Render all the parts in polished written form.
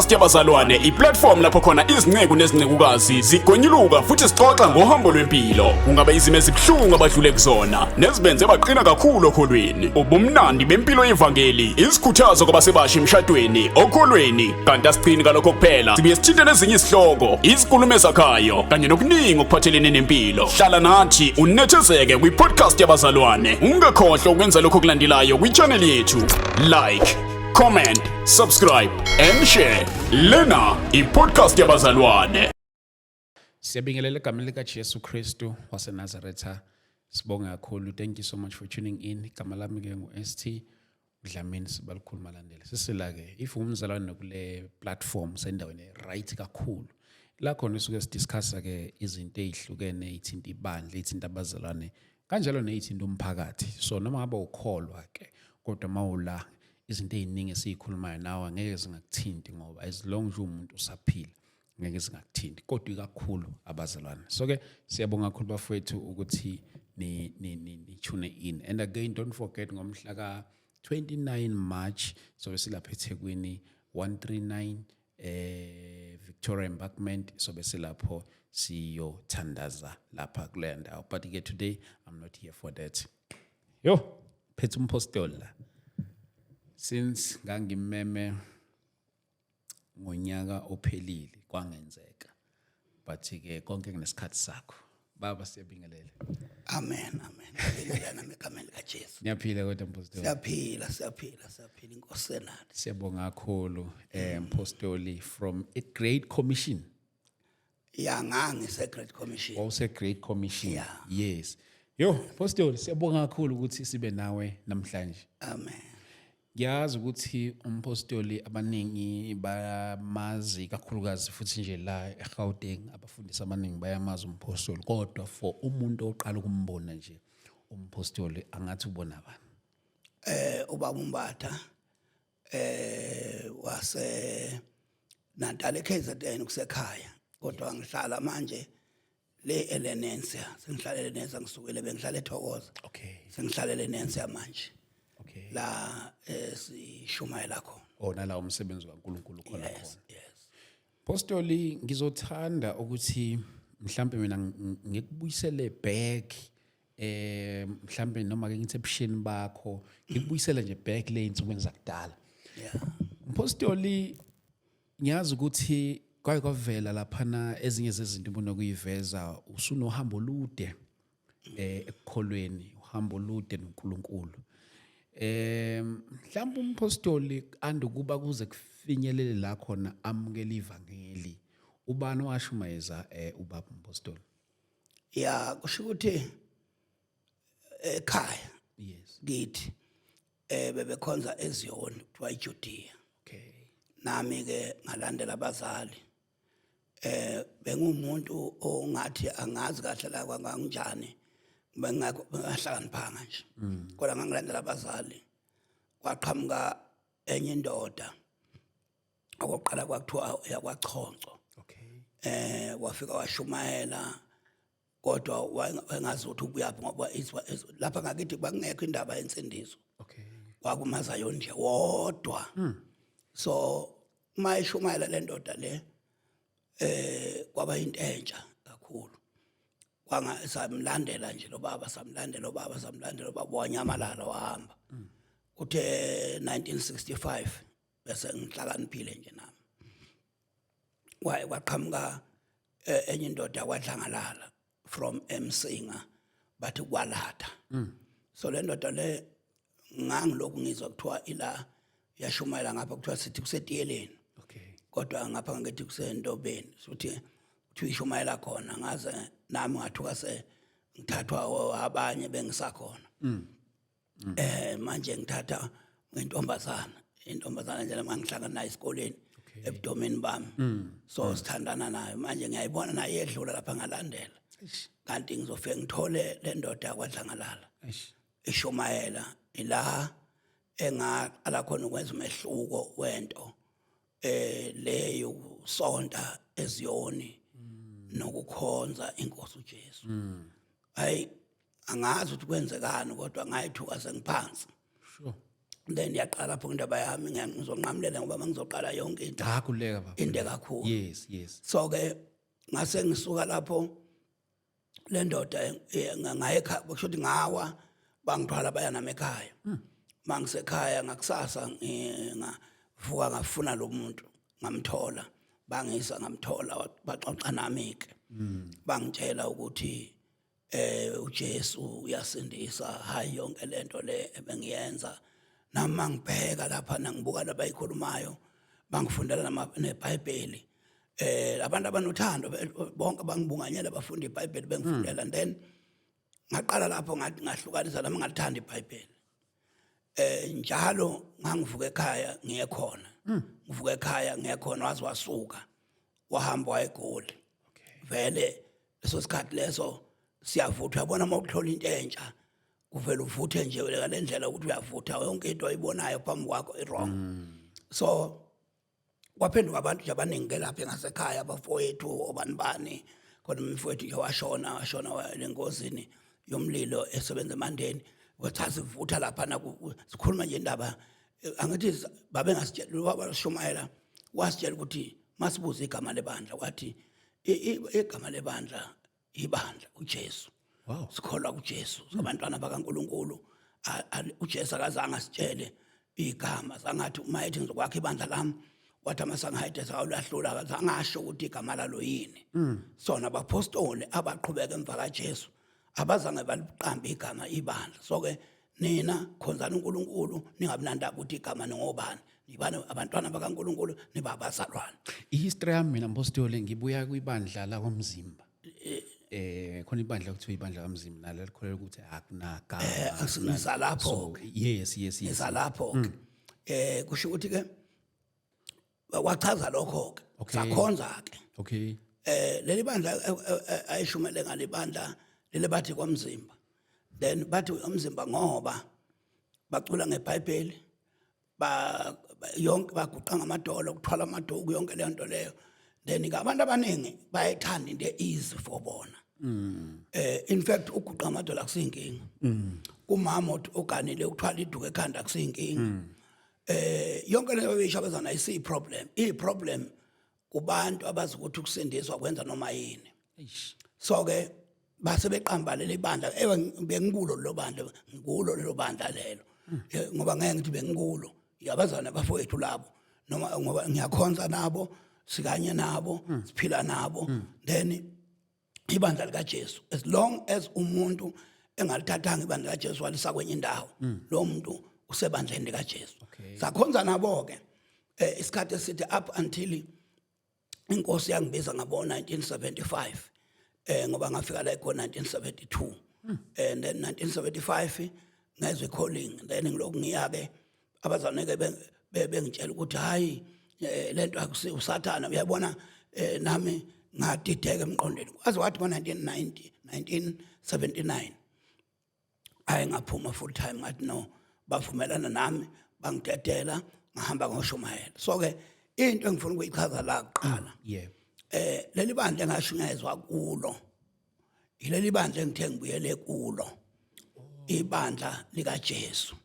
I-podcast yabazalwane i-platform lapho khona izinceku nezincekukazi zigonyuluka futhi sixoxa ngohambo lwempilo. Kungaba izimo ezibuhlungu abadlule kuzona nezibenze baqina kakhulu okholweni. Ubumnandi bempilo yevangeli, izikhuthazo kwabasebasha emshadweni, okholweni. Kanti asigcini ngalokho kuphela, sibuye sithinte nezinye izihloko, izinkulumo ezakhayo kanye nokuningi okuphathelene nempilo. Hlala nathi unethezeke kwi-podcast yabazalwane. Ungakhohlwa ukwenza lokho okulandelayo kwi-channel yethu. Like, comment, subscribe and share. Lena i-podcast yabazalwane. Siyabingelela egameni likaJesu Kristu waseNazaretha. Sibonge kakhulu. Thank you so much for tuning in. Igama lami ke ngu-ST Dlamini Sibalukhulu Malandela. Sisila ke if umzalwane kule platform sendaweni right kakhulu. La khona suke sidiscussa ke izinto ezihlukene ezithinta ibandla, ezithinta abazalwane, kanjalo nezithinta umphakathi. So noma ngabe ukholwa ke kodwa mawula izinto eziningi esizikhulumayo nawe ngeke zingakuthinti ngoba as long nje umuntu usaphila ngeke zingakuthinti kodwa ikakhulu abazalwane. So ke siyabonga kakhulu bafowethu ukuthi ni ni ni, ni tune in. And again, don't forget, ngomhla ka 29 March sobe silapha eThekwini, 139 Victoria Embankment, sobe silapho siyothandaza lapha kule ndawo. But ke today I'm not here for that. Yo, phethe umpostoli la. Since ngangimeme ngonyaka ophelile kwangenzeka, but ke konke kunesikhathi sakho. Baba, siyabingelela. Amen, amen. Haleluya, nami egameni likaJesu. Ngiyaphila kodwa, mpostoli? Siyaphila, siyaphila, siyaphila, inkosi enathi. Siyabonga kakhulu, mpostoli, from a Great Commission. Ya, ngangise Great Commission. Wawuse Great Commission? Yeah. Yes. Yo, mpostoli, siyabonga kakhulu ukuthi sibe nawe namhlanje. Amen. Ngiyazi ukuthi umpostoli abaningi bayamazi, kakhulukazi futhi nje la eGauteng abafundisi abaningi bayamazi umpostoli, kodwa for umuntu oqala ukumbona nje umpostoli angathi ubona bani? Ubaba uMbatha wase Natal eKZN, kusekhaya, kodwa ngihlala manje le eLenencia. Sengihlala eLenencia, ngisukele bengihlala eThokoza. Sengihlala eLenencia manje. La esishumayela khona. Oh, nala umsebenzi kaNkulunkulu khona Yes. khona. Yes. Postoli, ngizothanda ukuthi mhlambe mina ngikubuyisele back, mhlambe noma ke ngithi ebusheni bakho, ngikubuyisele nje back le insukwini zakudala. Mpostoli, ngiyazi ukuthi kwaye kwavela laphana ezinye zezinto ubunokuyiveza, usunohambo olude ekukholweni, uhambo olude noNkulunkulu. Mhlawumbe umpostoli andukuba kuze kufinyelele la khona amukela ivangeli, ubani owashumayeza ubaba umpostoli? Ya, kusho ukuthi ekhaya kithi bebekhonza eZion, kuthiwa iJudea. Nami ke ngalandela abazali. Bengumuntu ongathi angazi kahle la kwanganjani, bengakho bengahlakaniphanga nje, kodwa ngangilandela abazali. Kwaqhamuka enye indoda okokuqala, kwakuthiwa yakwaChonco. Wafika washumayela, kodwa wayengazi ukuthi ubuyaphi ngoba lapha ngakithi kwakungekho indaba yensindiso. Kwakumazayo nje wodwa. So uma eshumayela le ndoda le, kwaba into entsha kakhulu. Kwanga samlandela nje lo baba, samlandela lo baba, samlandela lo baba, wanyamalala wahamba. Kuthe 1965 bese ngihlakaniphile nje nami, kwaye kwaqhamuka enye indoda kwaDlangalala from eMsinga, bathi kwaLatha. So le ndoda le ngangilokhu ngizwa kuthiwa ila yashumayela ngapha, kuthiwa sithi kusetiyeleni, kodwa ngapha ngithi kusentobeni, sothi kuthiwa ishumayela khona. Ngaze nami ngathuka se ngithathwa abanye bengisakhona. Manje ngithatha ngentombazana, intombazana nje ngihlangana nayo esikoleni ebudomeni bami. So sithandana nayo manje, ngiyayibona naye edlula lapha, ngalandela, kanti ngizofike ngithole le ndoda yakwaDlangalala ishumayela. Ila engaqala khona ukwenza umehluko wento le yokusonta eZiyoni nokukhonza inkosi uJesu. Hayi, angazi ukuthi kwenzekani, kodwa ngayithuka sengiphansi. Then yaqala lapho indaba yami, ngizonqamulela ngoba mangizoqala yonke into Cha, khululeka baba. inde kakhulu. Yes. So ke ngase ngisuka lapho, le ndoda ngaye ekhaya, kusho ukuthi ngawa, bangithwala baya nami ekhaya. Mangisekhaya ngakusasa ngavuka ngafuna lo muntu, ngamthola, bangisa ngamthola, baxoxa nami ke, bangitshela ukuthi uJesu uyasindisa, hayi yonke lento le ebengiyenza. Nami mangibheka lapha nangibuka labayikhulumayo, bangifundela neBhayibheli, abantu abanothando bonke bangibunganyela, bafunda iBhayibheli, bengifundela. And then ngaqala lapho ngathi ngahlukanisa nami, ngalithanda iBhayibheli. Njalo ngangivuka ekhaya ngiye khona, ngivuka ekhaya ngiye khona, waze wasuka wahamba wayeGoli. Vele leso sikhathi leso siyavutha, uyabona uma uthola into entsha kuvela uvuthe nje ngale ndlela ukuthi uyavutha, yonke into oyibonayo phambi kwakho i-wrong. So kwaphenduka abantu nje abaningi ke lapha ngasekhaya, abafowethu obani bani khona. Umfowethu nje washona lengozini yomlilo esebenza eMandeni. Wathi sivutha lapha, sikhuluma nje indaba, angithi babengasitshela ubaba washumayela, wasitshela ukuthi masibuze igama lebandla, wathi igama lebandla ibandla uJesu. Sikholwa kuJesu, sabantwana bakaNkuluNkulu. UJesu akazange asitshele igama, zangathi uma ethi ngizokwakha ibandla lami, wathi amasanghayide awulahlula, akazange asho ukuthi igama lalo yini. Sona abapostoli abaqhubeka emva kaJesu abazange baliqambe igama ibandla. So ke nina khonzani uNkulunkulu, ningabi nandaba ukuthi igama ningobani, nibani abantwana bakaNkulunkulu, niba abazalwane. I-history yami mina, mpostoli, ngibuya kwibandla lakwamzimba. Khona ibandla kuthiwa ibandla kaMzimba, nalo likholelwa ukuthi akunagama. Ngizalapho. So yes. Ngizalapho ke. Kusho ukuthi ke wachaza lokho ke. Sakhonza ke. Leli bandla ayishumele ngalibandla leli bathi kwamzimba, then bathi umzimba ngoba bacula ngeBhayibheli, ba yonke baguqa ngamadolo, kuthwala amaduku, yonke leyo nto leyo. Then ke abantu abaningi bayethanda into easy for bona. In fact uguqa amadolo akusiyinkinga kumama oganile, ukuthwala iduku ekhanda akusiyinkinga. Yonke leyo bayishabazana ayisiyi problem, i problem kubantu abazi ukuthi ukusindiswa kwenza noma yini. Eish. So ke base beqamba leli bandla. Ewe, bengikulo lelo bandla, ngikulo lelo bandla lelo. Ngoba ngeke ngithi bengikulo yabazana bafowethu labo, noma ngoba ngiyakhonza nabo, sikanye nabo, siphila nabo. Then ibandla likaJesu, as long as umuntu engalithathanga ibandla likaJesu walisa kwenye indawo, lo muntu usebandleni likaJesu. Sakhonza nabo ke isikhathi esithi up until inkosi yangibiza ngabo 1975, ngoba ngafika la eGoli 1972, and then 1975 ngezwe calling. Then ngilokhu ngiya ke, abazalwane ke bengitshela ukuthi hayi, lento akusi usathana, uyabona. Nami ngadideka emqondweni, kwaze wathi ngo 1990 1979 hayi, ngaphuma full time, ngathi no, bavumelana nami, bangidedela, ngahamba ngoshumayela. So ke into engifuna ukuyichaza la kuqala, leli bandla engashunyayezwa kulo, yileli bandla engithe ngibuyele kulo, ibandla likaJesu.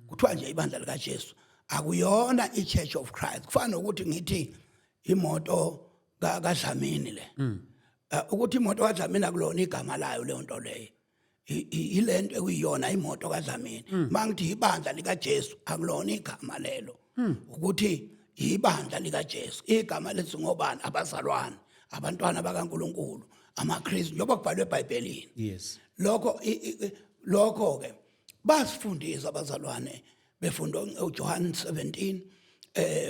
Kuthiwa nje ibandla likaJesu, akuyona iChurch of Christ. Kufana nokuthi ngithi imoto kaDlamini le. Ukuthi imoto kaDlamini akulona igama layo leyo nto leyo, ilento ekuyiyona imoto kaDlamini. Mangithi ibandla likaJesu, akulona igama lelo, ukuthi ibandla likaJesu igama lethu ngobani? Abazalwane, abantwana bakaNkuluNkulu, amaKristu, njengoba kubhalwe eBhayibhelini. Lokho lokho ke basifundisa abazalwane, befunda uJohn 17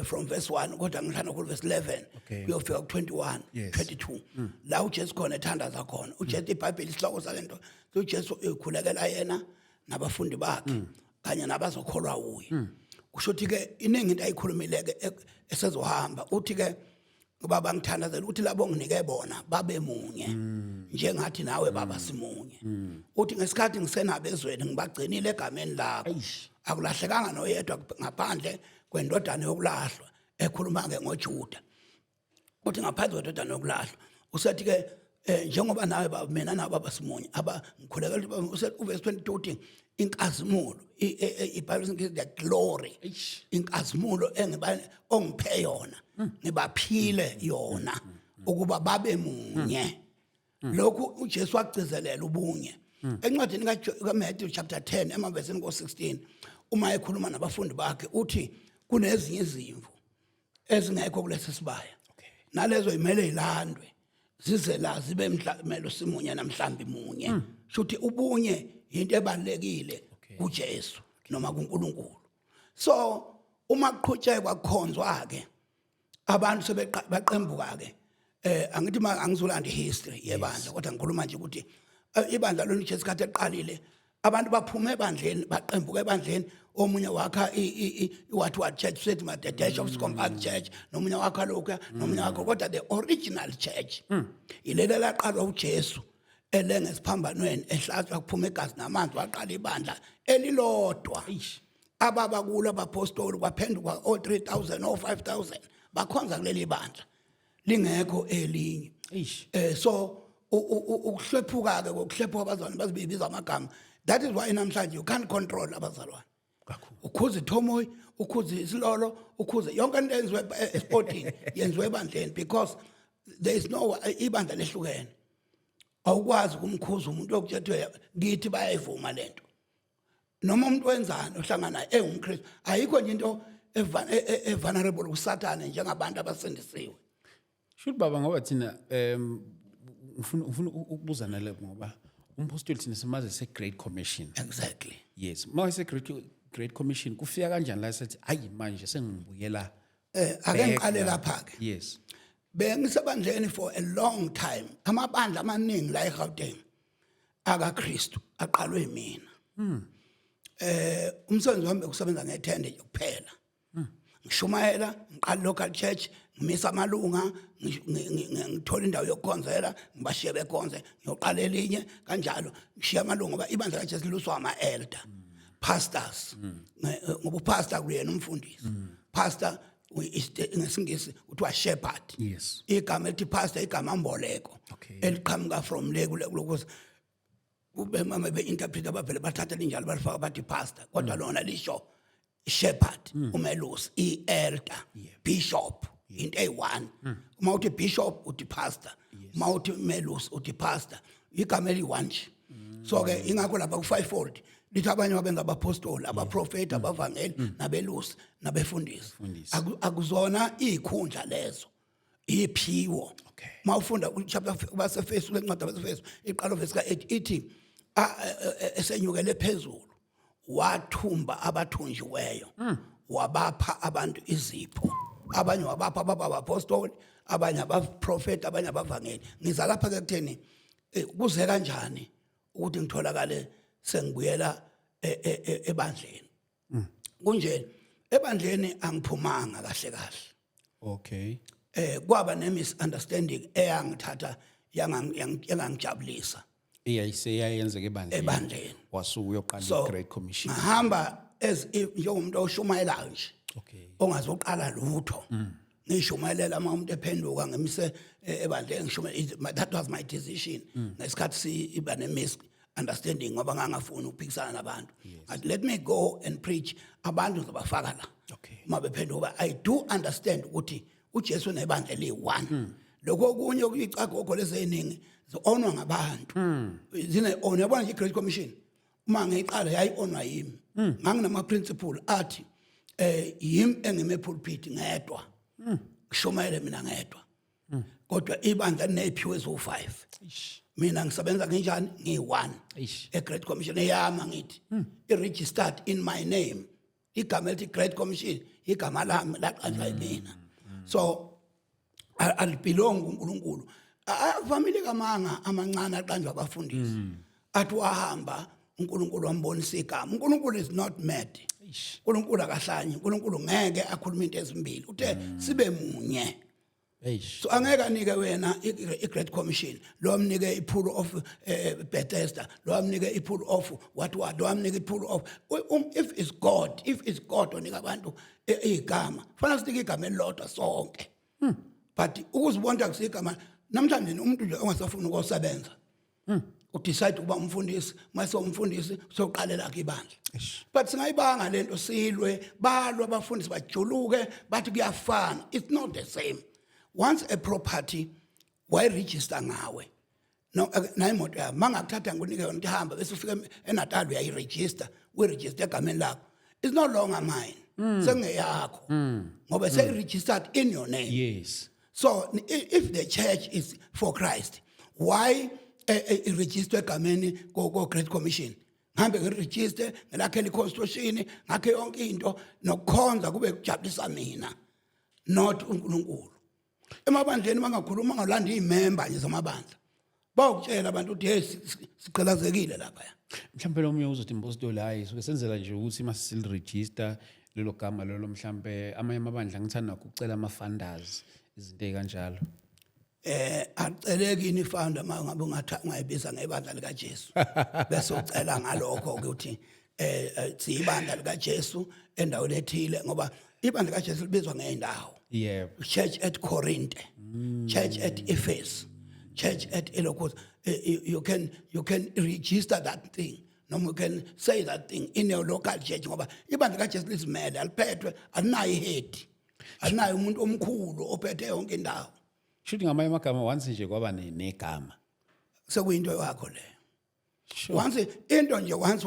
from verse 1, kodwa ngithanda ku verse 11 kuyofika ku 21, 22, la uJesu khona ethandaza khona. uJesu, iBhayibheli isihloko salento, uJesu ukhulekela yena nabafundi bakhe kanye nabazokholwa uye. Kusho ukuthi ke iningi into ayikhulumile ke esezohamba. Uthi ke, "Baba, ngithandazela ukuthi labo nginike bona babe munye njengathi nawe Baba simunye." Uthi, "Ngesikhathi ngisenabo ezweni ngibagcinile egameni lakho." Eish. Akulahlekanga noyedwa ngaphandle kwendodana yokulahlwa, ekhuluma ke ngoJuda. Uthi ngaphandle kwendodana yokulahlwa. Usethi ke Njengoba nawe baba, mina nawe baba simunye, aba ngikhulekela ukuthi baba, uverse 22 uthi inkazimulo, iBhayibheli lithi the glory, inkazimulo engiba ongiphe yona ngibaphile yona ukuba babe munye. Lokhu uJesu wakugcizelela ubunye encwadini kaMatthew chapter 10 emavesini ko-16, uma ekhuluma nabafundi bakhe uthi kunezinye izimvu ezingekho kulesi sibaya, nalezo imele ilandwe zize la zibe mhlamelo simunye namhlambi munye. Shuthi ubunye into ebalekile kuJesu noma kuNkulunkulu. So uma kuqhutshekwa kukhonzwa ke, abantu sebaqembuka ke. Angithi ma angizulanda history yebandla, kodwa ngikhuluma nje ukuthi ibandla lona uJesu kade eqalile, abantu baphuma ebandleni, baqembuka ebandleni. Omunye wakha i-what what church, sethi ma the Church of Scomback Church, nomunye wakha lokhu, nomunye wakha, kodwa the original church ilele laqalwa uJesu elenge esiphambanweni, ehlatshwa kuphuma igazi namanzi, waqala ibandla elilodwa. Ababa kulo abapostoli, kwaphenduka o 3000, o 5000 bakhonza kuleli bandla, lingekho elinye. So ukuhlwephuka ke, kokuhlephuka abazalwane bazibiza amagama. That is why namhlanje you can't control abazalwane. Kakhulu. Ukhuza ithomoyi, ukhuza isilolo, ukhuza yonke into eyenziwe esportini yenziwe ebandleni, because there is no ibandla lehlukene. Awukwazi ukumkhuza umuntu okutshethwe kithi, bayayivuma lento noma umuntu wenzani ohlangana engumKristu. Ayikho nje into e-vulnerable kuSathane njengabantu abasindisiwe. Shuthi baba, ngoba thina ngifuna ukubuza nale, ngoba umpostoli thina simaze se Great Commission. Exactly. Yes, uma se Great Commission, kufika kanjani la sethi ayi manje sengibuyela? Ake back ngiqale la. Lapha ke. Yes. Bengisebandleni for a long time. Amabandla amaningi la eGauteng akaKristu aqalwe mina. Umsebenzi wami bekusebenza ngethende nje kuphela, ngishumayela, ngiqala local church, ngimisa amalunga, ngithola indawo yokukhonzela, ngibashiye bekhonze, ngiyoqala elinye kanjalo, ngishiya amalunga, ngoba ibandla kaJesu liluswa ama-elder, pastors. Ngoba upastor kuyena umfundisi, pastor ngesingisi kuthiwa shepherd. Igama elithi pastor igama mboleko eliqhamuka from le kule kulokhu kube mama be-interpret, abavele bathatha linjalo balifaka bathi pastor, kodwa lona lisho shepherd, umelusi, i-elder, bishop, into eyi-one. Uma uthi bishop uthi pastor, uma uthi melusi uthi pastor, igama eliyi-one nje. So ke ingakho lapha ku-fivefold lithi abanye babenza abapostoli, abaprofeti, abavangeli, nabelusi, nabefundisi. Befundisi. Akuzona iy'khundla lezo, iphiwo. Mawufunda chapter baseFesu, lencwadi abaseFesu iqala verse ka8, ithi esenyukele phezulu wathumba abathunjiweyo, wabapha abantu izipho, abanye wabapha baba abapostoli, abanye abaprofeti, abanye abavangeli. Ngiza lapha ke kutheni, kuze kanjani ukuthi ngitholakale sengibuyela ebandleni? Kunje, ebandleni angiphumanga kahle kahle. Kwaba ne misunderstanding eyangithatha yangangijabulisa. Eyayiseyayenzeka ebandleni. Ebandleni. Wasuka uyoqala So i-Great Commission. Ngahamba as if njengomuntu oshumayelayo nje ongazoqala lutho, ngishumayelela uma umuntu ephenduka, ngimise ebandleni ngishumayela. That was my decision ngesikhathi siba ne misunderstanding, ngoba ngangafuni ukuphikisana nabantu. Ngathi let me go and preach, abantu ngizobafaka la uma bephenduka. I do understand ukuthi uJesu unebandla eliyi-one. Lokho okunye okuyicagogo leziningi zi-onwa ngabantu, zine own. Yabona nje i-Great Commission uma ngiyiqala yayi-onwa yimi. Nganginama-principle athi yimi engime epulpit ngedwa, ngishumayele mina ngedwa, kodwa ibandla liney'phiwo eziwu-5. Mina ngisebenza nginjani? Ngiyi-one. E-Great Commission eyami, angithi i-registered in my name. Igama elithi Great Commission igama lami, laqanjwa yimina, so alibelong kuNkulunkulu. Avamile kamanga amancane aqanjwa abafundisi athi wahamba uNkulunkulu wambonisa igama. uNkulunkulu is not mad. uNkulunkulu akahlanyi. uNkulunkulu ngeke akhulume into ezimbili. Uthe sibe munye. So angeke anike wena i-Great Commission, lo amnike i-pool of Bethesda, lo amnike i-pool of what what, lo amnike i-pool of if it's God, if it's God onika abantu igama, fanele sinike igama elilodwa sonke. But ukuzibonda kusigama Namhlanje umuntu nje ongasafuni ukusebenza udecide ukuba umfundisi, mase umfundisi soqalela ke ibandla. But singayibanga lento, silwe, balwa abafundisi, bajuluke, bathi kuyafana. It's not the same. Once a property wayiregister ngawe, no, nayo imoto yakho, mangakuthatha ngikunike yona ukuthi hamba, bese ufika eNatal uyayiregister, uyiregister egameni lakho, it's no longer mine, sengeyakho ngoba seyiregistered in your name. So if the church is for Christ, why iregister egameni ko Great Commission? Ngihambe ngiregister, ngelakhela iconstitution, ngakhe yonke into, nokukhonza kube kujabulisa mina, not uNkulunkulu. Emabandleni bangakhuluma, ngalanda izimember nje zamabandla, bawukutshela abantu ukuthi hey, sigqilazekile lapha. Mhlawumbe lo munye uzothi, mpostoli, hayi, suke senzela nje ukuthi uma siliregister lelo gama lelo, mhlambe amanye amabandla ngithanda ukucela ama-funders, izinto ey'kanjalo. Aceleki ini founder uma ngabe ungatha ungayibiza ngebandla lika Jesu, bese ucela ngalokho ukuthi siyibandla lika Jesu endaweni ethile, ngoba ibandla lika Jesu libizwa ngeendawo. Church at Corinth, church at Ephesus, church at Elokos. You can register that thing noma you can say that thing in your local church, ngoba ibandla kaJesu lizimele, aliphethwe, alinayo ihead, alinayo umuntu omkhulu ophethe yonke indawo. Shuthi ngamanye amagama, once nje kwaba negama, sekuyinto yakho leyo. Once into nje, once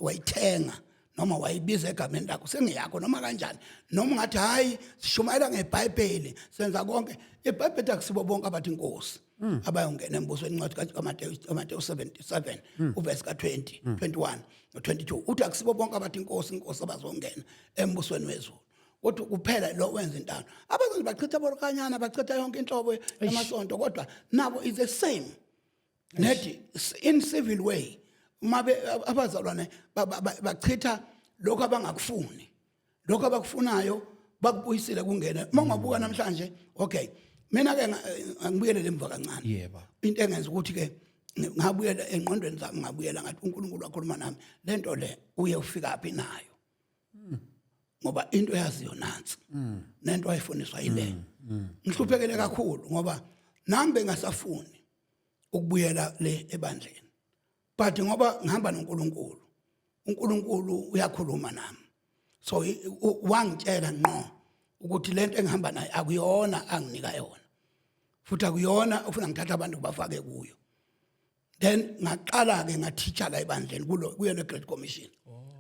wayithenga noma wayibiza egameni lakho, sengiyakho noma kanjani. Noma ungathi hayi, sishumayela ngeBhayibheli, senza konke, iBhayibheli akusibo bonke abathi inkosi abayongena embusweni. Incwadi kaMateyu 77 uverse ka20, 21 no22 uthi akusibo bonke abathi inkosi, inkosi abazongena embusweni wezulu, kodwa kuphela lo wenza intando. Abazali bachitha borokanyana, bachitha yonke inhlobo yamasonto, kodwa nabo is the same nethi in civil way. Uma abazalwane bachitha lokho abangakufuni, lokho abakufunayo bakubuyisile kungene. Uma ungabuka namhlanje, okay, mina ke angibuyelele emva kancane. Into engenza ukuthi ke ngabuyela engqondweni zami, ngabuyela ngathi uNkulunkulu wakhuluma nami, lento le uye ufika phi nayo, ngoba into yaziyo nansi nento ayifuniswa yile. Ngihluphekele kakhulu ngoba nami bengasafuni ukubuyela le ebandleni, but ngoba ngihamba noNkulunkulu, uNkulunkulu uyakhuluma nami, so wangitshela ngqo ukuthi lento engihamba nayo akuyona anginika yona, futhi akuyona ufuna ngithatha abantu bafake kuyo. Then ngaqala ke ngateacha la ebandleni kulo kuyo le Great Commission.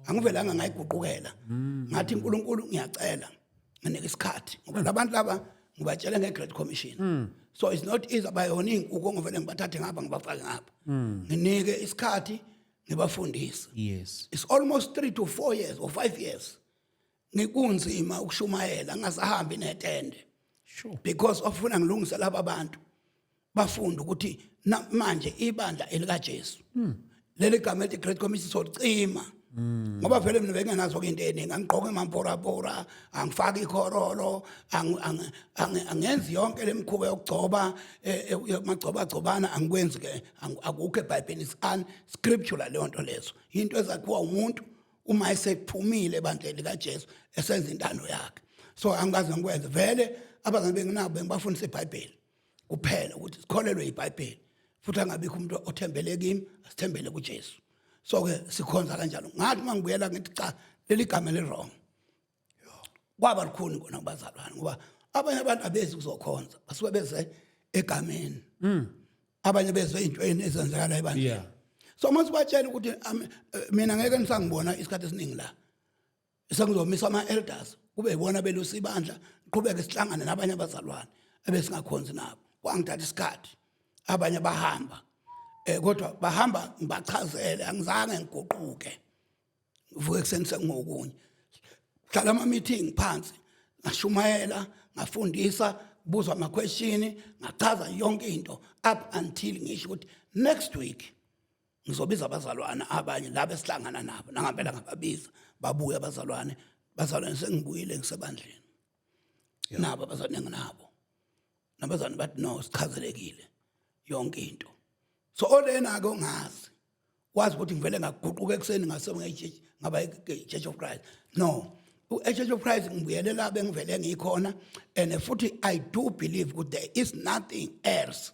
Angivelanga ngayiguqukela, ngathi uNkulunkulu ngiyacela nginike isikhathi, ngoba labantu laba ngibatshele nge-Great Commission, so it's not easy, abayona iy'nkukhu ongivele ngibathathe ngapha ngibafake ngapha. Nginike isikhathi ngibafundise. It's almost 3 to 4 years or 5 years ngikunzima ukushumayela, ngingasahambi netende because ofuna ngilungise laba bantu bafunda ukuthi manje ibandla elikaJesu leli gama elithi Great Commission solicima, ngoba vele mina bengenazo into eningi, angigqoke mamporapora, angifaki ikhorolo, angenzi yonke lemikhuba yokugcoba, magcoba gcobana, angikwenzi ke, akukho eBhayibhelini, is unscriptural leyo nto. Lezo into ezakhiwa umuntu uma esephumile ebandleni likaJesu esenza intando yakhe, so angikaze ngikwenze vele. Abazali benginabo bengibafundisa iBhayibheli kuphela, ukuthi sikholelwe iBhayibheli, futhi angabikho umuntu othembele kimi, asithembele kuJesu. So ke sikhonza kanjalo. Ngathi mangibuyela ngithi cha, leli gama li wrong. Kwaba lukhuni kona kubazalwane, ngoba abanye abantu abezi kuzokhonza, basuke beze egameni, abanye bezwe intweni ezenzakala ebandleni. So mase batshela ukuthi mina ngeke nisangibona isikhathi esiningi la, sengizomisa ama-elders kube yibona belusa ibandla, qhubeke sihlangane nabanye abazalwane ebesingakhonzi nabo. Kwangithatha isikhathi, abanye bahamba, kodwa bahamba ngibachazele, angizange ngiguquke ngivuke ekuseni sengokunye. Hlala ama meeting phansi, ngashumayela, ngafundisa, buzwa ama question, ngachaza yonke into up until ngisho ukuthi next week ngizobiza abazalwane abanye laba esihlangana nabo. Nangempela ngababiza, babuya abazalwane. Bazalwane, sengibuyile, ngisebandleni nabo abazalwane nginabo, nabazalwane bathi no, sichazelekile yonke into. So olena ke ongazi wazi ukuthi ngivele ngaguquka ekuseni ngase ngaba i-Church of Christ, no. U-Church of Christ ngibuyele la bengivele ngikhona, and futhi I do believe ukuthi there is nothing else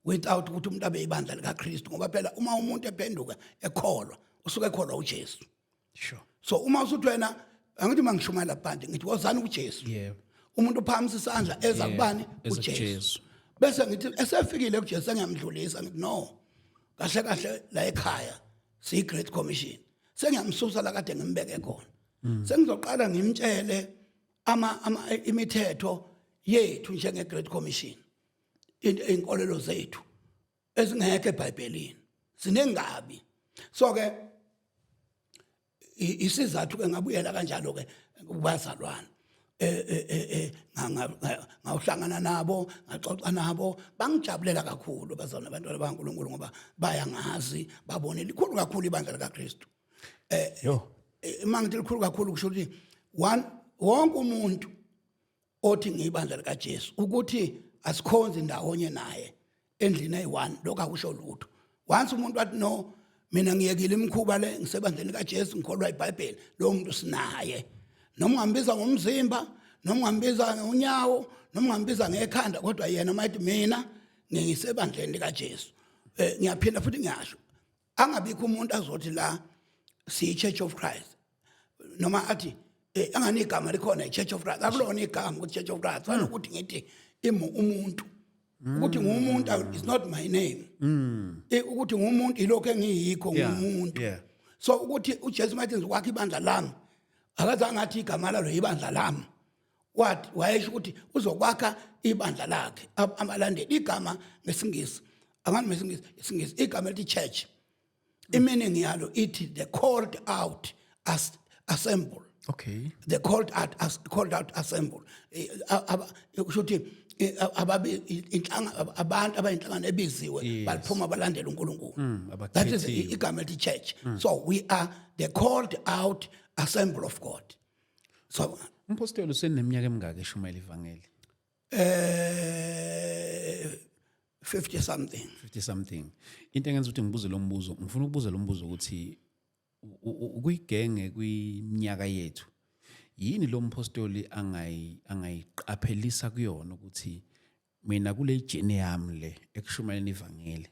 without ukuthi umuntu abe ibandla likaKristu, ngoba phela uma umuntu ephenduka ekholwa, usuke ekholwa uJesu. So uma usuthi wena, angithi mangishumayela phandle ngithi wozani kuJesu, umuntu uphakamisa isandla eza kubani? Eza kuJesu. kuJesu. Bese ngithi esefikile kuJesu, sengiyamdlulisa, ngithi no, kahle kahle la ekhaya siyi Great Commission, sengiyamsusa la kade ngimbeke khona, sengizoqala ngimtshele ama imithetho yethu njenge Great Commission, inkolelo zethu ezingekho eBhayibhelini sinengabi. So ke isizathu ke ngabuyela kanjalo ke kubazalwane, ngawuhlangana nabo, ngaxoxa nabo, bangijabulela kakhulu bazalwane, abantwana bakaNkulunkulu, ngoba bayangazi, babone likhulu kakhulu ibandla likaKristu. Yo. Uma ngithi likhulu kakhulu, kusho ukuthi one, wonke umuntu othi ngiyibandla likaJesu, ukuthi asikhonzi ndawonye naye endlini eyi-one, lokho akusho lutho. Once umuntu wathi no, mina ngiyekile imikhuba le, ngisebandleni likaJesu, ngikholwa iBhayibheli, lowo muntu sinaye, noma ungambiza ngomzimba, noma ungambiza ngonyawo, noma ungambiza ngekhanda, kodwa yena uma ethi mina ngisebandleni likaJesu, ngiyaphinda futhi ngiyasho, angabikho umuntu azothi la siyi-Church of Christ, noma athi angani igama likhona i-Church of Christ. Akulona igama ukuthi Church of Christ, fanele ukuthi ngithi imu umuntu, ukuthi ngumuntu is not my name. Ukuthi ngumuntu ilokho engiyikho, ngumuntu. So ukuthi uJesu mathi ngizokwakha ibandla lami, akazange athi igama lalo ibandla lami. Wathi wayesho ukuthi uzokwakha ibandla lakhe, abalandeli. Igama ngesingisi, angani ngesingisi, isingisi igama elithi church, i-meaning yalo ithi the called out as assemble. The called out as called out assemble. Kusho ukuthi ababi inhlanga, abantu abayinhlangano ebiziwe, baliphuma balandela uNkulunkulu. That is Abakhethiwe. igama elithi church. So we are the called out assembly of God. So Umpostoli useneminyaka emingaki eshumayela ivangeli? 50 something. 50 something. Into engenza ukuthi ngibuze lo mbuzo, ngifuna ukubuza lo mbuzo ukuthi kuyigenge kwiminyaka yethu, yini lo mpostoli angayiqaphelisa kuyona ukuthi mina kule journey yami le ekushumayeleni ivangeli,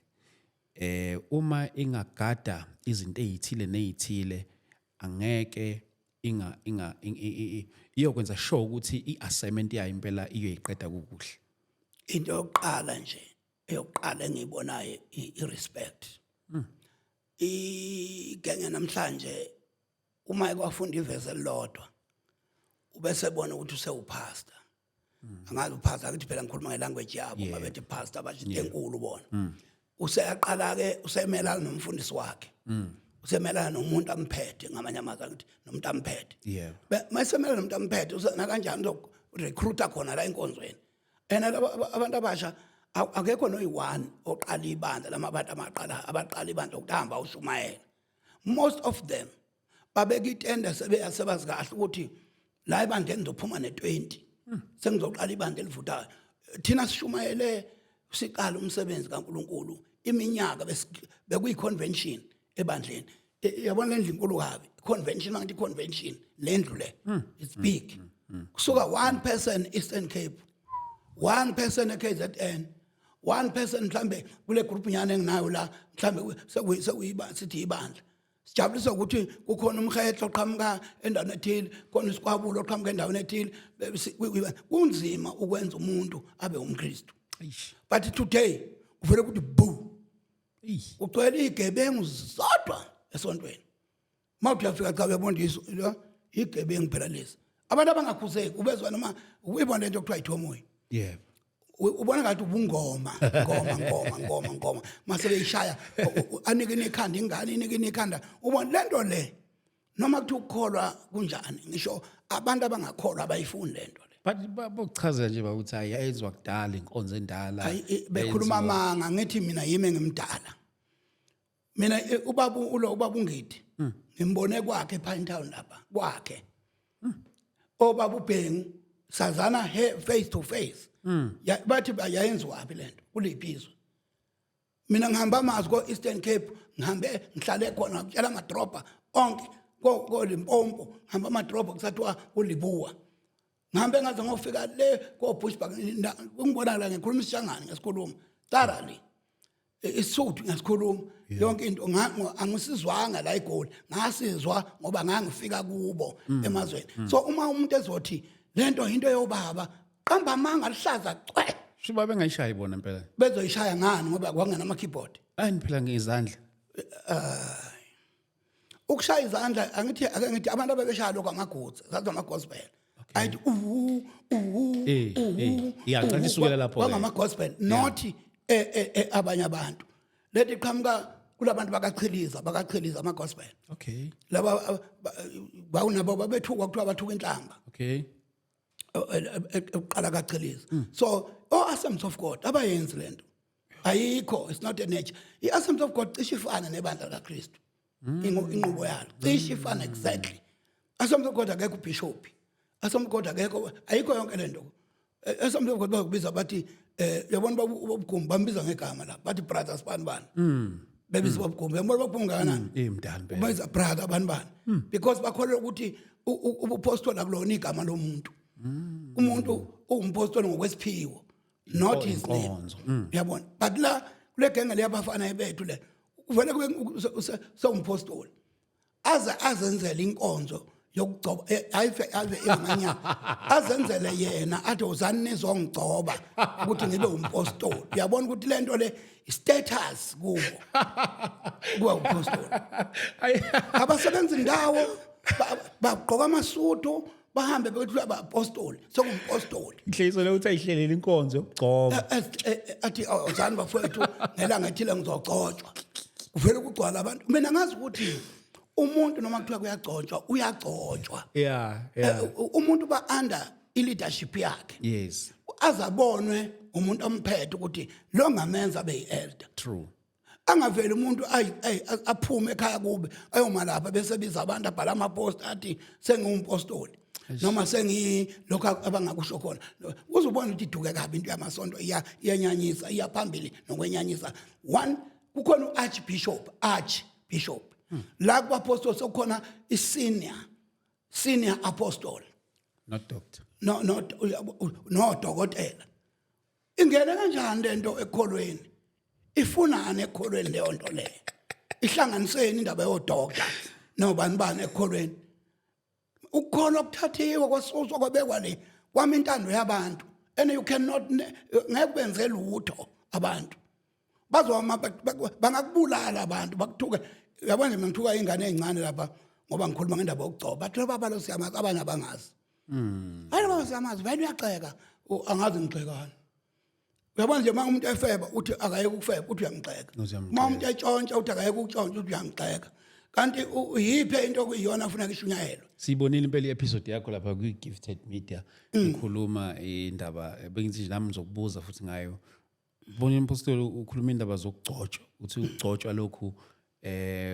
uma ingagada izinto ezithile nezithile, angeke inga inga iyokwenza sure ukuthi i-assignment yayo impela iyoyiqeda kukuhle? Into yokuqala nje, eyokuqala engiyibonayo, i-respect. Igenge namhlanje, uma ekwafunda ivesi elilodwa, ubese bona ukuthi usewupastor. Angazi upastor, akithi phela ngikhuluma ngelanguage yabo, mabethi pastor basho into enkulu bona. Useyaqala ke usemelana nomfundisi wakhe, usemelana nomuntu amphethe, ngamanye amazwi akithi nomuntu amphethe. Mayesemelana nomuntu amphethe, nakanjani uzorecruita khona la enkonzweni. And abantu abasha akekho noyi-one oqala ibandla lama abantu abaqala abaqala ibandla ukuhamba ushumayela. Most of them babeka itende, sebeyasebazi kahle ukuthi la ebandleni ngizophuma ne-20, sengizoqala ibandla elivuthayo. Thina sishumayele, siqala umsebenzi kaNkuluNkulu iminyaka, bekuyi-convention ebandleni. Yabona le ndlu inkulu kabi, convention, mangithi convention, le ndlu le, it's big. Kusuka one person Eastern Cape, one person eKZN, one person mhlambe kule group nyana enginayo la, mhlambe sekuyiba sithi ibandla. Sijabulisa ukuthi kukhona umhehlo oqhamuka endaweni ethile, khona isikwabula oqhamuka endaweni ethile. Kunzima ukwenza umuntu abe umKristu. Eish. But today uvele ukuthi bu Eish. ugcwele igebengu zodwa esontweni. Mawuthi uyafika, cha, uyabona iso lo igebengu phela lezi, abantu abangakhuzeki, ubezwa noma uyibona lento okuthiwa ithomoyi. Ubona ngathi ubungoma, ngoma, ngoma, ngoma, ngoma, mase beyishaya, anike ikhanda ingane, inike ikhanda, ubona lento le, noma kuthi ukukholwa kunjani, ngisho abantu abangakholwa abayifuni lento le. But bokuchaza nje bakuthi hayi, yayenzwa kudala inkonzo endala. Hayi, bekhuluma amanga. Ngithi mina yimi engimdala mina, ubaba ulo, ubaba uNgidi, ngimbone kwakhe ePinetown lapha kwakhe. Obaba uBhengu sazana he face to face. Bathi yayenziwaphi lento kuliphi izwe? Mina ngihamba amazwi ko Eastern Cape, ngihambe ngihlale khona, ngitshela amadrobha onke. koLimpopo, ngihamba amadrobha kusathiwa uLibuwa, ngihambe ngaze ngofika le ko-Bushbuck. Ungibona la ngikhuluma isiShangane, ngesikhuluma thoroughly isiSuthu, ngiyasikhuluma yonke into. Angisizwanga la eGoli, ngasizwa ngoba ngangifika kubo emazweni. So uma umuntu ezothi lento into yobaba, qamba amanga lihlaza cwe. Sho bengayishayi bona impela. Bezoyishaya ngani? Ngoba kwangena ama-keyboard. Ayi, phela ngezandla. Ukushaya izandla, angithi ake ngithi abantu abebeshaya lokho amagudza, zathi ama-gospel, ayithi uhu uhu uhu. Yeah, ngicela uhu, isukela lapho-ke. Kwangama-gospel, not abanye abantu. Leti qhamuka kulabantu bakachiliza ama-gospel. Laba bawunabo babethukwa, kuthiwa bathuka inhlamba. Uqala kachiliza. So o-Assemblies of God abayenzi lento, ayikho, it's not a nature. I-Assemblies of God cishe ifane nebandla likaKristu. Inqubo yalo cishe ifane exactly. Assemblies of God akekho ubishop, Assemblies of God akekho, ayikho yonke lento. Assemblies of God bakubiza bathi uyabona ubabugumbi, bambiza ngegama la, bathi brothers bani bani. Bebiza ubabugumbi, uyabona ubabugumbi ngakanani? Mdala impela. Ubiza brother bani bani because bakholelwa ukuthi ubupostoli akulona igama lomuntu. Umuntu uwumpostoli ngokwesiphiwo, not his name. Inkonzo. Uyabona, but la kule genge leyabafana bethu le, kuvele kube sewumpostoli aze azenzele inkonzo yokugcoba, ayife ave emanyana, azenzele yena, athi uzani nizongigcoba ukuthi ngibe umpostoli. Uyabona ukuthi lento le status kubo kuba umpostoli. Abasebenzi ndawo, bagqoka amasudu, bahambe bethi abapostoli, sekumpostoli. Inhliziyo le uthi ayihlelele inkonzo yokugcoba. Athi, "Awuzani bafowethu, ngelanga ethile ngizogcotshwa." Kuvele kugcwala abantu. Mina ngazi ukuthi umuntu noma kuthiwa kuyagcotshwa, uyagcotshwa. Umuntu ba under i-leadership yakhe. Azabonwe umuntu omphethe ukuthi lo ngamenza abe yi-elder. Angaveli umuntu aphume ekhaya kube ayoma lapha, bese biza abantu, abhala ama-post, athi sengiwumpostoli noma sengi lokho abangakusho khona. Uzubona ukuthi iduke kabi into yamasonto, iyanyanyisa, iya phambili nokwenyanyisa. One, kukhona u-archbishop, archbishop la kubapostoli, sekukhona i-senior senior apostle. Not doctor. No, no, no dokotela. Ingene kanjani lento ekholweni? Ifunani ekholweni leyo nto leyo? Ihlanganiseni indaba yodokta nobani bani ekholweni? Ukukholwa kuthathiwe, kwasuswa, kwabekwa le kwami intando yabantu, and you cannot, ngeke benze lutho abantu. Bazoma bangakubulala abantu, bakuthuke. Uyabona nje, mina ngithuka ingane ezincane lapha ngoba ngikhuluma ngendaba yokugcoba, bathi baba lo siyamazi, abanye abangazi. Hayi, baba siyamazi vele, uyagxeka. Angazi ngigxekani. Uyabona nje, uma umuntu efeba uthi akayeke ukufeba, uthi uyamgxeka. Uthi uyamgxeka. Uma umuntu etshontsha uthi akayeke ukutshontsha, uthi uyamgxeka. Kanti uyiphi into okuyiyona afuna ishunyayelwe? Siyibonile impela i-episode yakho lapha kwi-Gifted Media ikhuluma indaba bengithi nje nami ngizokubuza futhi ngayo. Bona impostoli ukhuluma indaba zokugcotshwa, uthi ukugcotshwa lokhu